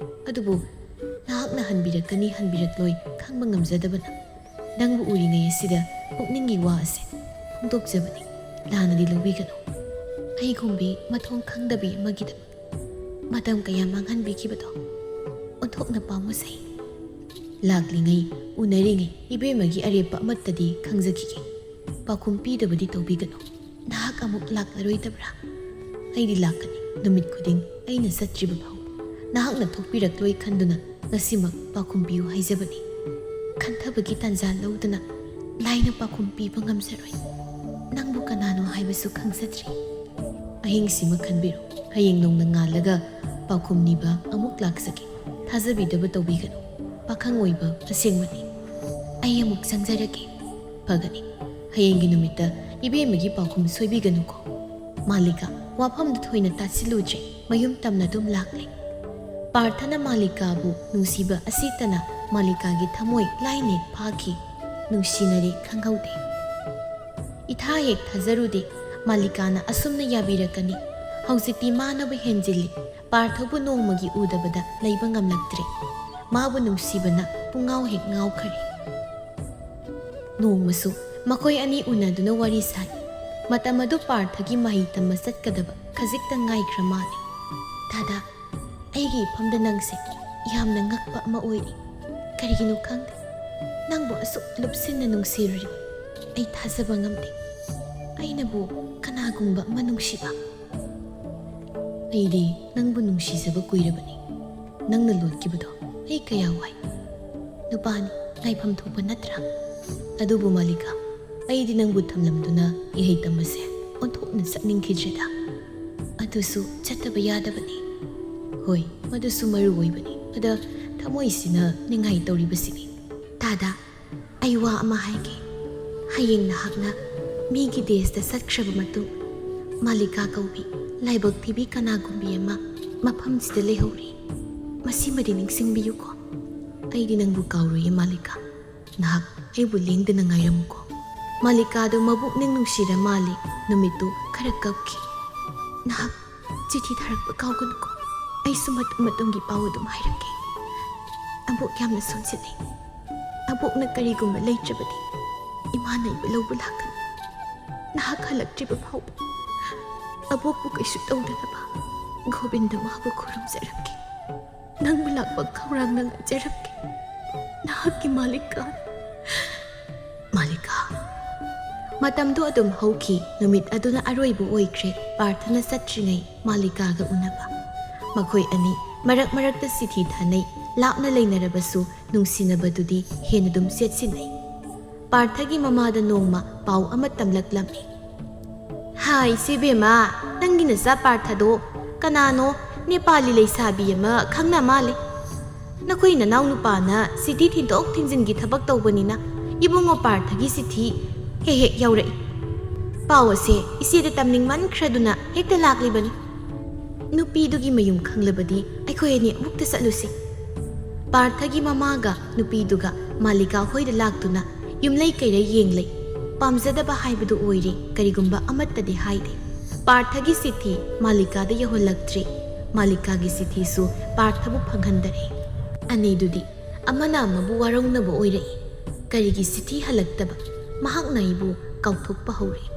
ꯑꯗꯨꯕꯨ ꯅꯍꯥꯛꯅ ꯍꯟꯕꯤꯔꯛꯀꯅꯤ ꯍꯟꯕꯤꯔꯛꯂꯣꯏ ꯈꯪꯕ ꯉꯝꯖꯗꯕꯅ ꯅꯪꯕꯨ ꯎꯔꯤꯉꯩ ꯑꯁꯤꯗ ꯄꯨꯛꯅꯤꯡꯒꯤ ꯋꯥ ꯑꯁꯤ ꯐꯣꯡꯗꯣꯛꯆꯕꯅꯤ꯫ ꯂꯥꯟꯅꯗꯤ ꯂꯧꯕꯤꯒꯅꯨ꯫ ꯑꯩꯒꯨꯝꯕꯤ ꯃꯊꯣꯡ ꯈꯪꯗꯕꯤ ꯑꯃꯒꯤꯗꯃꯛ ꯃꯇꯝ ꯀꯌꯥ ꯃꯥꯡꯍꯟꯕꯤꯈꯤꯕꯗꯣ ꯑꯣꯟꯊꯣꯛꯅ ꯄꯥꯝꯃꯨꯖꯩ꯫ ꯂꯥꯛꯂꯤꯉꯩ, ꯎꯅꯔꯤꯉꯩ ꯏꯕꯦꯝꯃꯒꯤ ꯑꯔꯦꯞꯄ ꯑꯃꯠꯇꯗꯤ ꯈꯪꯖꯈꯤꯒꯦ꯫ ꯄꯥꯎꯈꯨꯝ ꯄꯤꯗꯕꯗꯤ ꯇꯧꯕꯤꯒꯅꯨ꯫ ꯅꯍꯥꯛ ꯑꯃꯨꯛ ꯂꯥꯛꯂꯔꯣꯏꯗꯕ꯭ꯔꯥ? ꯑꯩꯗꯤ ꯂꯥꯛꯀꯅꯤ꯫ ꯅꯨꯃꯤꯠ ꯈꯨꯗꯤꯡ ꯑꯩꯅ ꯆꯠꯇ꯭ꯔꯤꯕ ꯐꯥꯎ ꯅꯍꯥꯛꯅ ꯊꯣꯛꯄꯤꯔꯛꯂꯣꯏ ꯈꯟꯗꯨꯅ ꯉꯁꯤꯃꯛ ꯄꯥꯎꯈꯨꯝ ꯄꯤꯌꯨ ꯍꯥꯏꯖꯕꯅꯤ꯫ ꯈꯟꯊꯕꯒꯤ ꯇꯥꯟꯖꯥ ꯂꯧꯗꯅ ꯂꯥꯏꯅ ꯄꯥꯎꯈꯨꯝ ꯄꯤꯕ ꯉꯝꯖꯔꯣꯏ꯫ ꯅꯪꯕꯨ ꯀꯅꯥꯅꯣ ꯍꯥꯏꯕꯁꯨ ꯈꯪꯖꯗ꯭ꯔꯤ꯫ ꯑꯍꯤꯡꯁꯤꯃ ꯈꯟꯕꯤꯔꯣ꯫ ꯍꯌꯦꯡ ꯅꯣꯡꯅ ꯉꯥꯜꯂꯒ ꯄꯥꯎꯈꯨꯝ ꯅꯤꯕ ꯑꯃꯨꯛ ꯂꯥꯛꯆꯒꯦ꯫ ꯊꯥꯖꯕꯤꯗꯕ ꯇꯧꯕꯤꯒꯅꯨ꯫ ꯄꯥꯈꯪ ꯑꯣꯏꯕ ꯑꯁꯦꯡꯕꯅꯤ꯫ ꯑꯩ ꯑꯃꯨꯛ ꯆꯪꯖꯔꯒꯦ꯫ ꯐꯒꯅꯤ꯫ ꯍꯌꯦꯡꯒꯤ ꯅꯨꯃꯤꯠꯇ ꯏꯕꯦꯝꯃꯒꯤ ꯄꯥꯎꯈꯨꯝ ꯁꯣꯏꯕꯤꯒꯅꯨꯀꯣ꯫ ꯃꯥꯂꯤꯀꯥ ꯋꯥꯐꯝꯗꯨ ꯊꯣꯏꯅ ꯇꯥꯁꯤꯜꯂꯨꯗ꯭ꯔꯦ꯫ ꯃꯌꯨꯝ ꯇꯝꯅ ꯑꯗꯨꯝ ꯂꯥꯛꯂꯦ꯫ ꯄꯥꯔꯊꯅ ꯃꯥꯂꯤꯀꯥꯕꯨ ꯅꯨꯡꯁꯤꯕ ꯑꯁꯤꯇꯅ ꯃꯥꯂꯤꯀꯥꯒꯤ ꯊꯃꯣꯏ ꯂꯥꯏꯅ ꯍꯦꯛ ꯐꯥꯈꯤ꯫ ꯅꯨꯡꯁꯤꯅꯔꯦ ꯈꯪꯍꯧꯗꯦ꯫ ꯏꯊꯥ ꯍꯦꯛ ꯊꯥꯖꯔꯨꯗꯦ ꯃꯥꯂꯤꯀꯥꯅ ꯑꯁꯨꯝꯅ ꯌꯥꯕꯤꯔꯛꯀꯅꯤ꯫ ꯍꯧꯖꯤꯛꯇꯤ ꯃꯥꯅꯕꯨ ꯍꯦꯟꯖꯤꯜꯂꯤ꯫ ꯄꯥꯔꯊꯕꯨ ꯅꯣꯡꯃꯒꯤ ꯎꯗꯕꯗ ꯂꯩꯕ ꯉꯝꯂꯛꯇ꯭ꯔꯦ꯫ ꯃꯥꯕꯨ ꯅꯨꯡꯁꯤꯕꯅ ꯄꯨꯡꯉꯥꯎ ꯍꯦꯛ ꯉꯥꯎꯈꯔꯦ꯫ ꯅꯣꯡꯃꯁꯨ ꯃꯈꯣꯏ ꯑꯅꯤ ꯎꯅꯗꯨꯅ ꯋꯥꯔꯤ ꯁꯥꯏ꯫ ꯃꯇꯝ ꯑꯗꯨ ꯄꯥꯔꯊꯒꯤ ꯃꯍꯩ ꯇꯝꯕ ꯆꯠꯀꯗꯕ ꯈꯖꯤꯛꯇ ꯉꯥꯏꯈ꯭ꯔ ꯃꯥꯜꯂꯦ꯫ "ꯗꯥꯗꯥ, ꯑꯩꯒꯤ ꯏꯐꯝꯗ ꯅꯪꯁꯦ ꯌꯥꯝꯅ ꯉꯛꯄ ꯑꯃ ꯑꯣꯏꯔꯤ꯫ ꯀꯔꯤꯒꯤꯅꯣ ꯈꯪꯗꯦ, ꯅꯪꯕꯨ ꯑꯁꯨꯛ ꯂꯨꯞꯁꯤꯟꯅ ꯅꯨꯡꯁꯤꯔꯨꯔꯤꯕ ꯑꯩ ꯊꯥꯖꯕ ꯉꯝꯗꯦ꯫ ꯑꯩꯅꯕꯨ ꯀꯅꯥꯒꯨꯝꯕ ꯑꯃ ꯅꯨꯡꯁꯤꯕ?" "ꯑꯩꯗꯤ ꯅꯪꯕꯨ ꯅꯨꯡꯁꯤꯖꯕ ꯀꯨꯏꯔꯕꯅꯤ꯫ ꯅꯪꯅ ꯂꯣꯠꯈꯤꯕꯗꯣ ꯑꯩ ꯀꯌꯥ ꯋꯥꯏ꯫ ꯅꯨꯄꯥꯅꯤ, ꯉꯥꯏꯐꯝ ꯊꯣꯛꯄ ꯅꯠꯇ꯭ꯔꯥ? ꯑꯗꯨꯕꯨ ꯃꯥꯂꯤꯀꯥ, ꯑꯩꯗꯤ ꯅꯪꯕꯨ ꯊꯝꯂꯝꯗꯨꯅ ꯏꯍꯩ ꯇꯝꯕꯁꯦ ꯑꯣꯟꯊꯣꯛꯅ ꯆꯠꯅꯤꯡꯈꯤꯗ꯭ꯔꯦꯗ꯫ ꯑꯗꯨꯁꯨ ꯆꯠꯇꯕ ꯌꯥꯗꯕꯅꯤ꯫ ꯍꯣꯏ, ꯃꯗꯨꯁꯨ ꯃꯔꯨ ꯑꯣꯏꯕꯅꯤ꯫ ꯑꯗ ꯊꯃꯣꯏꯁꯤꯅ ꯅꯤꯡꯉꯥꯏ ꯇꯧꯔꯤꯕꯁꯤꯅꯤ꯫ ꯗꯥꯗꯥ, ꯑꯩ ꯋꯥ ꯑꯃ ꯍꯥꯏꯒꯦ꯫ ꯍꯌꯦꯡ ꯅꯍꯥꯛꯅ ꯃꯤꯒꯤ ꯗꯦꯁꯇ ꯆꯠꯈ꯭ꯔꯕ ꯃꯇꯨꯡ, ꯃꯥꯂꯤꯀꯥ ꯀꯧꯕꯤ ꯂꯥꯏꯕꯛ ꯊꯤꯕꯤ ꯀꯅꯥꯒꯨꯝꯕꯤ ꯑꯃ ꯃꯐꯝꯁꯤꯗ ꯂꯩꯍꯧꯔꯤ꯫ ꯃꯁꯤꯃꯗꯤ ꯅꯤꯡꯁꯤꯡꯕꯤꯌꯨꯀꯣ꯫ ꯑꯩꯗꯤ ꯅꯪꯕꯨ ꯀꯥꯎꯔꯣꯏꯌꯦ ꯃꯥꯂꯤꯀꯥ꯫ ꯅꯍꯥꯛ ꯑꯩꯕꯨ ꯂꯦꯡꯗꯅ ꯉꯥꯏꯔꯝꯃꯨꯀꯣ꯫" ꯃꯥꯂꯤꯀꯥꯗꯨ ꯃꯕꯨꯛꯅꯤꯡ ꯅꯨꯡꯁꯤꯔ ꯃꯥꯜꯂꯤ꯫ ꯅꯨꯃꯤꯠꯇꯨ ꯈꯔ ꯀꯞꯈꯤ꯫ "ꯅꯍꯥꯛ ꯆꯤꯊꯤ ꯊꯥꯔꯛꯄ ꯀꯥꯎꯒꯅꯨꯀꯣ꯫ ꯑꯩꯁꯨ ꯃꯇꯨꯡ ꯃꯇꯨꯡꯒꯤ ꯄꯥꯎ ꯑꯗꯨꯝ ꯍꯥꯏꯔꯛꯀꯦ꯫ ꯑꯕꯣꯛ ꯌꯥꯝꯅ ꯁꯣꯟꯖꯤꯜꯂꯦ꯫ ꯑꯕꯣꯛꯅ ꯀꯔꯤꯒꯨꯝꯕ ꯂꯩꯇ꯭ꯔꯕꯗꯤ ꯏꯃꯥꯅ ꯑꯩꯕꯨ ꯂꯧꯕ ꯂꯥꯛꯀꯅꯤ꯫ ꯅꯍꯥꯛ ꯍꯜꯂꯛꯇ꯭ꯔꯤꯕ ꯐꯥꯎꯕ ꯑꯕꯣꯛꯄꯨ ꯀꯩꯁꯨ ꯇꯧꯗꯅꯕ ꯒꯣꯕꯤꯟꯗ ꯃꯥꯕꯨ ꯈꯨꯔꯨꯝꯖꯔꯝꯒꯦ꯫ ꯅꯪꯕꯨ ꯂꯥꯛꯄ ꯈꯧꯔꯥꯡꯅ ꯉꯥꯏꯖꯔꯝꯒꯦ꯫ ꯅꯍꯥꯛꯀꯤ ꯃꯥꯂꯤꯀꯥ꯫" ꯃꯥꯂꯤꯀꯥ꯫ ꯃꯇꯝꯗꯨ ꯑꯗꯨꯝ ꯍꯧꯈꯤ꯫ ꯅꯨꯃꯤꯠ ꯑꯗꯨꯅ ꯑꯔꯣꯏꯕ ꯑꯣꯏꯈ꯭ꯔꯦ꯫ ꯄꯥꯔꯊꯅ ꯆꯠꯇ꯭ꯔꯤꯉꯩ ꯃꯥꯂꯤꯀꯥꯒ ꯎꯅꯕ꯫ ꯃꯈꯣꯏ ꯑꯅꯤ ꯃꯔꯛ ꯃꯔꯛꯇ ꯆꯤꯊꯤ ꯊꯥꯅꯩ꯫ ꯂꯥꯞꯅ ꯂꯩꯅꯔꯕꯁꯨ ꯅꯨꯡꯁꯤꯅꯕꯗꯨꯗꯤ ꯍꯦꯟꯅ ꯑꯗꯨꯝ ꯆꯦꯠꯁꯤꯟꯅꯩ꯫ ꯄꯥꯔꯊꯒꯤ ꯃꯃꯥꯗ ꯅꯣꯡꯃ ꯄꯥꯎ ꯑꯃ ꯇꯝꯂꯛꯂꯝꯃꯤ꯫ "ꯍꯥꯏ, ꯏꯆꯦ ꯕꯦꯝꯃ, ꯅꯪꯒꯤ ꯅꯆꯥ ꯄꯥꯔꯊꯗꯣ ꯀꯅꯥꯅꯣ ꯅꯦꯄꯥꯂꯤ ꯂꯩꯁꯥꯕꯤ ꯑꯃ ꯈꯪꯅ ꯃꯥꯜꯂꯦ꯫ ꯅꯈꯣꯏ ꯅꯅꯥꯎ ꯅꯨꯄꯥꯅ ꯆꯤꯊꯤ ꯊꯤꯟꯗꯣꯛ ꯊꯤꯟꯖꯤꯟꯒꯤ ꯊꯕꯛ ꯇꯧꯕꯅꯤꯅ ꯏꯕꯨꯡꯉꯣ ꯄꯥꯔꯊꯒꯤ ꯆꯤꯊꯤ ꯍꯦꯛ ꯍꯦꯛ ꯌꯥꯎꯔꯛꯏ꯫ ꯄꯥꯎ ꯑꯁꯦ ꯏꯆꯦꯗ ꯇꯝꯅꯤꯡꯃꯟꯈ꯭ꯔꯗꯨꯅ ꯍꯦꯛꯇ ꯂꯥꯛꯂꯤꯕꯅꯤ꯫ ꯅꯨꯄꯤꯗꯨꯒꯤ ꯃꯌꯨꯝ ꯈꯪꯂꯕꯗꯤ ꯑꯩꯈꯣꯏ ꯑꯅꯤ ꯑꯃꯨꯛꯇ ꯆꯠꯂꯨꯁꯤ꯫" ꯄꯥꯔꯊꯒꯤ ꯃꯃꯥꯒ ꯅꯨꯄꯤꯗꯨꯒ ꯃꯥꯂꯤꯀꯥ ꯍꯣꯏꯗ ꯂꯥꯛꯇꯨꯅ ꯌꯨꯝꯂꯩ ꯀꯩꯔꯩ ꯌꯦꯡꯂꯩ꯫ ꯄꯥꯝꯖꯗꯕ ꯍꯥꯏꯕꯗꯨ ꯑꯣꯏꯔꯦ, ꯀꯔꯤꯒꯨꯝꯕ ꯑꯃꯠꯇꯗꯤ ꯍꯥꯏꯗꯦ꯫ ꯄꯥꯔꯊꯒꯤ ꯆꯤꯊꯤ ꯃꯥꯂꯤꯀꯥꯗ ꯌꯧꯍꯜꯂꯛꯇ꯭ꯔꯦ꯫ ꯃꯥꯂꯤꯀꯥꯒꯤ ꯆꯤꯊꯤꯁꯨ ꯄꯥꯔꯊꯕꯨ ꯐꯪꯍꯟꯗꯔꯦ꯫ ꯑꯅꯤꯗꯨꯗꯤ ꯑꯃꯅ ꯑꯃꯕꯨ ꯋꯥꯔꯧꯅꯕ ꯑꯣꯏꯔꯛꯏ꯫ ꯀꯔꯤꯒꯤ ꯆꯤꯊꯤ ꯍꯜꯂꯛꯇꯕ? ꯃꯍꯥꯛꯅ ꯑꯩꯕꯨ ꯀꯥꯎꯊꯣꯛꯄ ꯍꯧꯔꯛꯏ꯫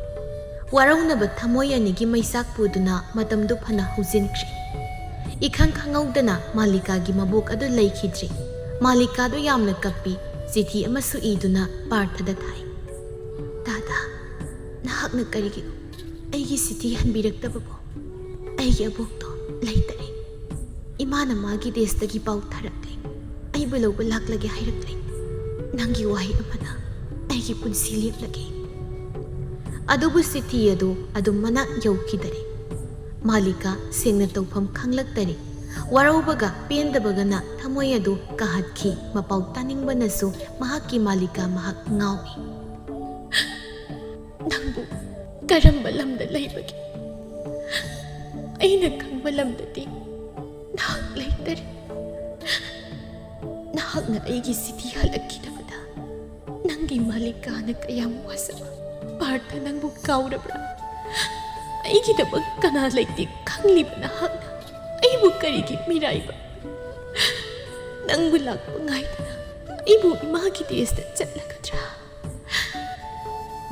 ꯋꯥꯔꯧꯅꯕ ꯊꯃꯣꯏ ꯑꯅꯤꯒꯤ ꯃꯩꯆꯥꯛ ꯄꯨꯗꯨꯅ ꯃꯇꯝꯗꯨ ꯐꯅ ꯍꯧꯖꯤꯟꯈ꯭ꯔꯦ꯫ ꯏꯈꯪ ꯈꯪꯍꯧꯗꯅ ꯃꯥꯂꯤꯀꯥꯒꯤ ꯃꯕꯣꯛ ꯑꯗꯨ ꯂꯩꯈꯤꯗ꯭ꯔꯦ꯫ ꯃꯥꯂꯤꯀꯥꯗꯨ ꯌꯥꯝꯅ ꯀꯞꯄꯤ꯫ ꯆꯤꯊꯤ ꯑꯃꯁꯨ ꯏꯗꯨꯅ ꯄꯥꯔꯊꯗ ꯊꯥꯏ꯫ "ꯗꯥꯗꯥ, ꯅꯍꯥꯛꯅ ꯀꯔꯤꯒꯤꯅꯣ ꯑꯩꯒꯤ ꯆꯤꯊꯤ ꯍꯟꯕꯤꯔꯛꯇꯕꯕꯣ? ꯑꯩꯒꯤ ꯑꯕꯣꯛꯇꯣ ꯂꯩꯇꯔꯦ꯫ ꯏꯃꯥꯅ ꯃꯥꯒꯤ ꯗꯦꯁꯇꯒꯤ ꯄꯥꯎ ꯊꯥꯔꯛꯂꯦ꯫ ꯑꯩꯕꯨ ꯂꯧꯕ ꯂꯥꯛꯂꯒꯦ ꯍꯥꯏꯔꯛꯂꯦ꯫ ꯅꯪꯒꯤ ꯋꯥꯍꯩ ꯑꯃꯅ ꯑꯩꯒꯤ ꯄꯨꯟꯁꯤ ꯂꯦꯞꯂꯒꯦ꯫" ꯑꯗꯨꯕꯨ ꯆꯤꯊꯤ ꯑꯗꯨ ꯑꯗꯨꯝ ꯃꯅꯥꯛ ꯌꯧꯈꯤꯗꯔꯦ꯫ ꯃꯥꯂꯤꯀꯥ ꯁꯦꯡꯅ ꯇꯧꯐꯝ ꯈꯪꯂꯛꯇꯔꯦ꯫ ꯋꯥꯔꯧꯕꯒ ꯄꯦꯟꯗꯕꯒꯅ ꯊꯃꯣꯏ ꯑꯗꯨ ꯀꯥꯍꯠꯈꯤ꯫ ꯃꯄꯥꯎ ꯇꯥꯅꯤꯡꯕꯅꯁꯨ ꯃꯍꯥꯛꯀꯤ ꯃꯥꯂꯤꯀꯥ ꯃꯍꯥꯛ ꯉꯥꯎꯏ꯫ "ꯅꯪꯕꯨ ꯀꯔꯝꯕ ꯂꯝꯗ ꯂꯩꯕꯒꯦ? ꯑꯩꯅ ꯈꯪꯕ ꯂꯝꯗꯗꯤ ꯅꯍꯥꯛ ꯂꯩꯇꯔꯦ꯫ ꯅꯍꯥꯛꯅ ꯑꯩꯒꯤ ꯆꯤꯊꯤ ꯍꯜꯂꯛꯈꯤꯗꯕꯗ ꯅꯪꯒꯤ ꯃꯥꯂꯤꯀꯥꯅ ꯀꯌꯥꯝ ꯋꯥꯖꯕ꯫ ꯄꯥꯔꯊ, ꯅꯪꯕꯨ ꯀꯥꯎꯔꯕ꯭ꯔꯥ? ꯑꯩꯒꯤꯗꯃꯛ ꯀꯅꯥ ꯂꯩꯇꯦ ꯈꯪꯂꯤꯕ ꯅꯍꯥꯛꯅ ꯑꯩꯕꯨ ꯀꯔꯤꯒꯤ ꯃꯤꯔꯥꯏꯕ? ꯅꯪꯕꯨ ꯂꯥꯛꯄ ꯉꯥꯏꯗꯅ ꯑꯩꯕꯨ ꯏꯃꯥꯒꯤ ꯗꯦꯁꯇ ꯆꯠꯂꯒꯗ꯭ꯔꯥ?"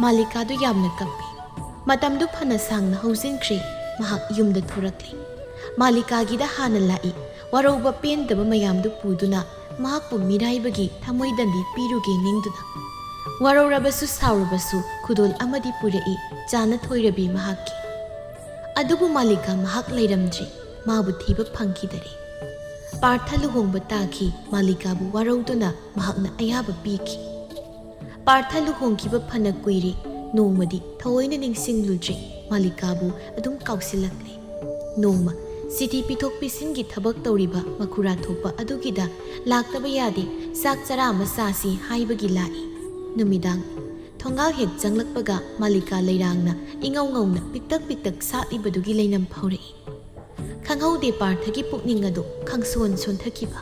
ꯃꯥꯂꯤꯀꯥꯗꯨ ꯌꯥꯝꯅ ꯀꯞꯄꯤ꯫ ꯃꯇꯝꯗꯨ ꯐꯅ ꯁꯥꯡꯅ ꯍꯧꯖꯤꯟꯈ꯭ꯔꯦ꯫ ꯃꯍꯥꯛ ꯌꯨꯝꯗ ꯊꯣꯔꯛꯂꯦ꯫ ꯃꯥꯂꯤꯀꯥꯒꯤꯗ ꯍꯥꯟꯅ ꯂꯥꯛꯏ꯫ ꯋꯥꯔꯧꯕ ꯄꯦꯟꯗꯕ ꯃꯌꯥꯝꯗꯨ ꯄꯨꯗꯨꯅ ꯃꯍꯥꯛꯄꯨ ꯃꯤꯔꯥꯏꯕꯒꯤ ꯊꯃꯣꯏꯗꯟꯗꯤ ꯄꯤꯔꯨꯒꯦ ꯅꯤꯡꯗꯨꯅ꯫ ꯋꯥꯔꯧꯔꯕꯁꯨ ꯁꯥꯎꯔꯕꯁꯨ ꯈꯨꯗꯣꯜ ꯑꯃꯗꯤ ꯄꯨꯔꯛꯏ, ꯆꯥꯅ ꯊꯣꯏꯔꯕꯤ ꯃꯍꯥꯛꯀꯤ꯫ ꯑꯗꯨꯕꯨ ꯃꯥꯂꯤꯀꯥ ꯃꯍꯥꯛ ꯂꯩꯔꯝꯗ꯭ꯔꯦ꯫ ꯃꯥꯕꯨ ꯊꯤꯕ ꯐꯪꯈꯤꯗꯔꯦ꯫ ꯄꯥꯔꯊ ꯂꯨꯍꯣꯡꯕ ꯇꯥꯈꯤ꯫ ꯃꯥꯂꯤꯀꯥꯕꯨ ꯋꯥꯔꯧꯗꯨꯅ ꯃꯍꯥꯛꯅ ꯑꯌꯥꯕ ꯄꯤꯈꯤ꯫ ꯄꯥꯔꯊ ꯂꯨꯍꯣꯡꯈꯤꯕ ꯐꯅ ꯀꯨꯏꯔꯦ꯫ ꯅꯣꯡꯃꯗꯤ ꯊꯑꯣꯏꯅ ꯅꯤꯡꯁꯤꯡꯂꯨꯗ꯭ꯔꯦ꯫ ꯃꯥꯂꯤꯀꯥꯕꯨ ꯑꯗꯨꯝ ꯀꯥꯎꯁꯤꯜꯂꯛꯂꯦ꯫ ꯅꯣꯡꯃ ꯆꯤꯊꯤ ꯄꯤꯊꯣꯛ ꯄꯤꯁꯤꯟꯒꯤ ꯊꯕꯛ ꯇꯧꯔꯤꯕ ꯃꯈꯨꯔꯥ ꯊꯣꯛꯄ ꯑꯗꯨꯒꯤꯗ ꯂꯥꯛꯇꯕ ꯌꯥꯗꯦ, ꯆꯥꯛ ꯆꯔꯥ ꯑꯃ ꯆꯥꯁꯤ ꯍꯥꯏꯕꯒꯤ ꯂꯥꯛꯏ꯫ ꯅꯨꯃꯤꯗꯥꯡ ꯊꯣꯡꯒꯥꯜ ꯍꯦꯛ ꯆꯪꯂꯛꯄꯒ ꯃꯥꯂꯤꯀꯥ ꯂꯩꯔꯥꯡꯅ ꯏꯉꯧ ꯉꯧꯅ ꯄꯤꯛꯇꯛ ꯄꯤꯛꯇꯛ ꯁꯥꯠꯂꯤꯕꯗꯨꯒꯤ ꯂꯩꯅꯝ ꯐꯥꯎꯔꯛꯏ꯫ ꯈꯪꯍꯧꯗꯦ ꯄꯥꯔꯊꯒꯤ ꯄꯨꯛꯅꯤꯡ ꯑꯗꯨ ꯈꯪꯁꯣꯟ ꯁꯣꯟꯊꯈꯤꯕ꯫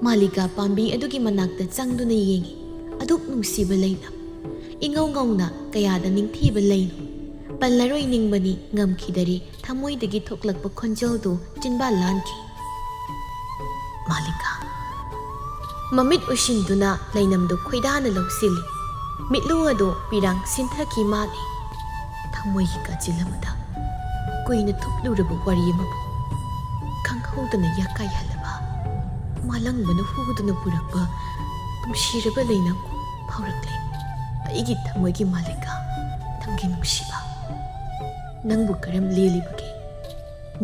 ꯃꯥꯂꯤꯀꯥ ꯄꯥꯝꯕꯤ ꯑꯗꯨꯒꯤ ꯃꯅꯥꯛꯇ ꯆꯪꯗꯨꯅ ꯌꯦꯡꯏ꯫ ꯑꯗꯨꯛ ꯅꯨꯡꯁꯤꯕ ꯂꯩꯅꯝ꯫ ꯏꯉꯧ ꯉꯧꯅ ꯀꯌꯥꯗ ꯅꯤꯡꯊꯤꯕ ꯂꯩꯅꯣ꯫ ꯄꯜꯂꯔꯣꯏ ꯅꯤꯡꯕꯅꯤ ꯉꯝꯈꯤꯗꯔꯦ꯫ ꯊꯃꯣꯏꯗꯒꯤ ꯊꯣꯛꯂꯛꯄ ꯈꯣꯟꯖꯦꯜꯗꯨ ꯆꯤꯟꯕꯥꯜ ꯂꯥꯟꯈꯤ꯫ "ꯃꯥꯂꯤꯀꯥ, ꯃꯃꯤꯠ ꯎꯏꯁꯤꯟꯗꯨꯅ ꯂꯩꯅꯝꯗꯨ ꯈꯣꯏꯗꯥꯅ ꯂꯧꯁꯤꯜꯂꯤ꯫ ꯃꯤꯠꯂꯨ ꯑꯗꯨ ꯄꯤꯔꯥꯡ ꯁꯤꯟꯊꯈꯤ ꯃꯥꯜꯂꯤ꯫ ꯊꯃꯣꯏꯒꯤ ꯀꯥꯆꯤꯜ ꯑꯃꯗ ꯀꯨꯏꯅ ꯊꯨꯞꯂꯨꯔꯕ ꯋꯥꯔꯤ ꯑꯃꯕꯨ ꯈꯪꯍꯧꯗꯅ ꯌꯥꯀꯥꯏꯍꯜꯂꯕ, ꯃꯥꯂꯪꯕꯅ ꯍꯨꯗꯨꯅ ꯄꯨꯔꯛꯄ ꯅꯨꯡꯁꯤꯔꯕ ꯂꯩꯅꯝ ꯐꯥꯎꯔꯛꯂꯦ꯫ ꯑꯩꯒꯤ ꯊꯃꯣꯏꯒꯤ ꯃꯥꯂꯤꯀꯥ, ꯅꯪꯒꯤ ꯅꯨꯡꯁꯤꯕ, ꯅꯪꯕꯨ ꯀꯔꯝ ꯂꯦꯜꯂꯤꯕꯒꯦ?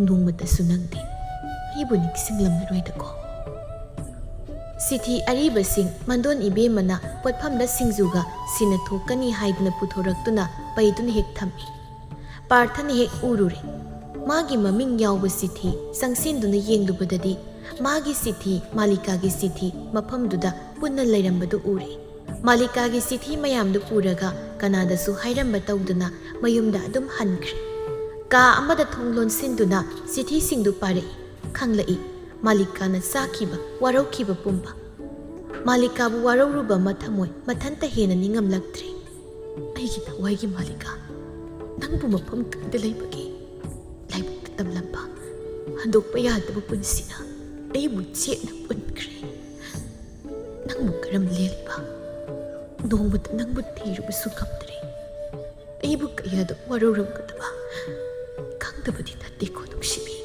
ꯅꯣꯡꯃꯇꯁꯨ ꯅꯪꯗꯤ ꯑꯩꯕꯨ ꯅꯤꯡꯁꯤꯡꯂꯝꯂꯔꯣꯏꯗꯀꯣ꯫ ꯆꯤꯊꯤ ꯑꯔꯤꯕꯁꯤꯡ ꯃꯟꯗꯣꯟ ꯏꯕꯦꯝꯃꯅ ꯄꯣꯠꯐꯝꯗ ꯁꯤꯡꯖꯨꯒ ꯁꯤꯟꯅ ꯊꯣꯛꯀꯅꯤ ꯍꯥꯏꯗꯨꯅ ꯄꯨꯊꯣꯔꯛꯇꯨꯅ ꯄꯩꯗꯨꯅ ꯍꯦꯛ ꯊꯝꯃꯤ꯫ ꯄꯥꯔꯊꯅ ꯍꯦꯛ ꯎꯔꯨꯔꯦ꯫ ꯃꯥꯒꯤ ꯃꯃꯤꯡ ꯌꯥꯎꯕ ꯆꯤꯊꯤ ꯆꯪꯁꯤꯟꯗꯨꯅ ꯌꯦꯡꯂꯨꯕꯗꯗꯤ ꯃꯥꯒꯤ ꯆꯤꯊꯤ, ꯃꯥꯂꯤꯀꯥꯒꯤ ꯆꯤꯊꯤ ꯃꯐꯝꯗꯨꯗ ꯄꯨꯟꯅ ꯂꯩꯔꯝꯕꯗꯨ ꯎꯔꯦ꯫ ꯃꯥꯂꯤꯀꯥꯒꯤ ꯆꯤꯊꯤ ꯃꯌꯥꯝꯗꯨ ꯄꯨꯔꯒ ꯀꯅꯥꯗꯁꯨ ꯍꯥꯏꯔꯝꯕ ꯇꯧꯗꯅ ꯃꯌꯨꯝꯗ ꯑꯗꯨꯝ ꯍꯟꯈ꯭ꯔꯦ꯫ ꯀꯥ ꯑꯃꯗ ꯊꯣꯡ ꯂꯣꯟꯁꯤꯟꯗꯨꯅ ꯆꯤꯊꯤꯁꯤꯡꯗꯨ ꯄꯥꯔꯛꯏ꯫ ꯈꯪꯂꯛꯏ, ꯃꯥꯂꯤꯀꯥꯅ ꯆꯥꯈꯤꯕ, ꯋꯥꯔꯧꯈꯤꯕ ꯄꯨꯝꯕ꯫ ꯃꯥꯂꯤꯀꯥꯕꯨ ꯋꯥꯔꯧꯔꯨꯕ ꯃꯊꯃꯣꯏ ꯃꯊꯟꯇ ꯍꯦꯟꯅ ꯅꯤꯡꯉꯝꯂꯛꯇ꯭ꯔꯦ꯫ ꯑꯩꯒꯤ ꯊꯋꯥꯏꯒꯤ ꯃꯥꯂꯤꯀꯥ, ꯅꯪꯕꯨ ꯃꯐꯝ ꯀꯥꯏꯗ ꯂꯩꯕꯒꯦ? ꯂꯥꯏꯕꯛꯇ ꯇꯝꯂꯝꯕ ꯍꯟꯗꯣꯛꯄ ꯌꯥꯗꯕ ꯄꯨꯟꯁꯤꯅ ꯑꯩꯕꯨ ꯆꯦꯠꯅ ꯄꯨꯟꯈ꯭ꯔꯦ꯫ ꯅꯪꯕꯨ ꯀꯔꯝ ꯂꯦꯜꯂꯤꯕ? ꯅꯣꯡꯃꯇ ꯅꯪꯕꯨ ꯊꯤꯔꯨꯕꯁꯨ ꯉꯝꯗ꯭ꯔꯦ꯫ ꯑꯩꯕꯨ ꯀꯌꯥꯗ ꯋꯥꯔꯧꯔꯝꯒꯗꯕ ꯈꯪꯗꯕꯗꯤ ꯅꯠꯇꯦꯀꯣ ꯅꯨꯡꯁꯤꯕꯤ꯫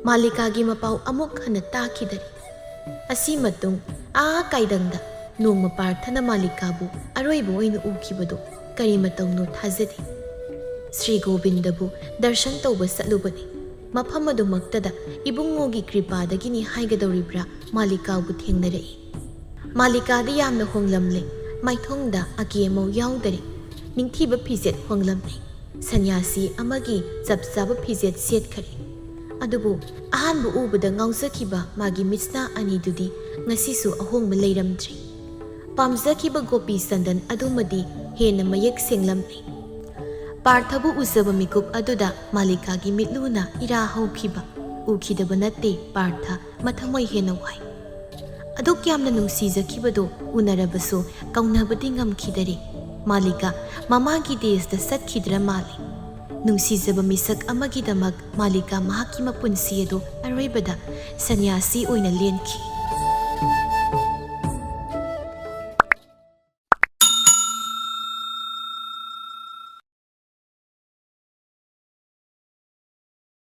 ꯃꯥꯂꯤꯀꯥꯒꯤ ꯃꯄꯥꯎ ꯑꯃꯨꯛ ꯍꯟꯅ ꯇꯥꯈꯤꯗꯔꯦ꯫ ꯑꯁꯤ ꯃꯇꯨꯡ ꯑꯥ ꯀꯥꯏꯗꯪꯗ ꯅꯣꯡꯃ ꯄꯥꯔꯊꯅ ꯃꯥꯂꯤꯀꯥꯕꯨ ꯑꯔꯣꯏꯕ ꯑꯣꯏꯅ ꯎꯈꯤꯕꯗꯨ ꯀꯔꯤ ꯃꯇꯧꯅꯣ ꯊꯥꯖꯗꯦ꯫ ꯁ꯭ꯔꯤ ꯒꯣꯕꯤꯟꯗꯕꯨ ꯗꯔꯁꯟ ꯇꯧꯕ ꯆꯠꯂꯨꯕꯅꯤ꯫ ꯃꯐꯝ ꯑꯗꯨꯃꯛꯇꯗ ꯏꯕꯨꯡꯉꯣꯒꯤ ꯀ꯭ꯔꯤꯄꯥꯗꯒꯤꯅꯤ ꯍꯥꯏꯒꯗꯧꯔꯤꯕ꯭ꯔꯥ, ꯃꯥꯂꯤꯀꯥꯕꯨ ꯊꯦꯡꯅꯔꯛꯏ꯫ ꯃꯥꯂꯤꯀꯥꯗꯤ ꯌꯥꯝꯅ ꯍꯣꯡꯂꯝꯂꯦ꯫ ꯃꯥꯏꯊꯣꯡꯗ ꯑꯀꯦ ꯑꯃꯧ ꯌꯥꯎꯗꯔꯦ꯫ ꯅꯤꯡꯊꯤꯕ ꯐꯤꯖꯦꯠ ꯍꯣꯡꯂꯝꯂꯦ꯫ ꯁꯟꯌꯥꯁꯤ ꯑꯃꯒꯤ ꯆꯞ ꯆꯥꯕ ꯐꯤꯖꯦꯠ ꯁꯦꯠꯈꯔꯦ꯫ ꯑꯗꯨꯕꯨ ꯑꯍꯥꯟꯕ ꯎꯕꯗ ꯉꯥꯎꯖꯈꯤꯕ ꯃꯥꯒꯤ ꯃꯤꯠꯁꯅꯥ ꯑꯅꯤꯗꯨꯗꯤ ꯉꯁꯤꯁꯨ ꯑꯍꯣꯡꯕ ꯂꯩꯔꯝꯗ꯭ꯔꯦ꯫ ꯄꯥꯝꯖꯈꯤꯕ ꯒꯣꯄꯤ ꯆꯟꯗꯟ ꯑꯗꯨꯃꯗꯤ ꯍꯦꯟꯅ ꯃꯌꯦꯛ ꯁꯦꯡꯂꯝꯂꯦ꯫ ꯄꯥꯔꯊꯕꯨ ꯎꯖꯕ ꯃꯤꯀꯨꯞ ꯑꯗꯨꯗ ꯃꯥꯂꯤꯀꯥꯒꯤ ꯃꯤꯠꯂꯨꯅ ꯏꯔꯥ ꯍꯧꯈꯤꯕ ꯎꯈꯤꯗꯕ ꯅꯠꯇꯦ꯫ ꯄꯥꯔꯊ ꯃꯊꯃꯣꯏ ꯍꯦꯟꯅ ꯋꯥꯏ꯫ ꯑꯗꯨꯛ ꯌꯥꯝꯅ ꯅꯨꯡꯁꯤꯖꯈꯤꯕꯗꯨ ꯎꯅꯔꯕꯁꯨ ꯀꯧꯅꯕꯗꯤ ꯉꯝꯈꯤꯗꯔꯦ꯫ ꯃꯥꯂꯤꯀꯥ ꯃꯃꯥꯒꯤ ꯗꯦꯁꯇ ꯆꯠꯈꯤꯗ꯭ꯔ ꯃꯥꯜꯂꯤ꯫ ꯅꯨꯡꯁꯤꯖꯕ ꯃꯤꯁꯛ ꯑꯃꯒꯤꯗꯃꯛ ꯃꯥꯂꯤꯀꯥ ꯃꯍꯥꯛꯀꯤ ꯃꯄꯨꯟꯁꯤ ꯑꯗꯨ ꯑꯔꯣꯏꯕꯗ ꯁꯟꯌꯥꯁꯤ ꯑꯣꯏꯅ ꯂꯦꯟꯈꯤ꯫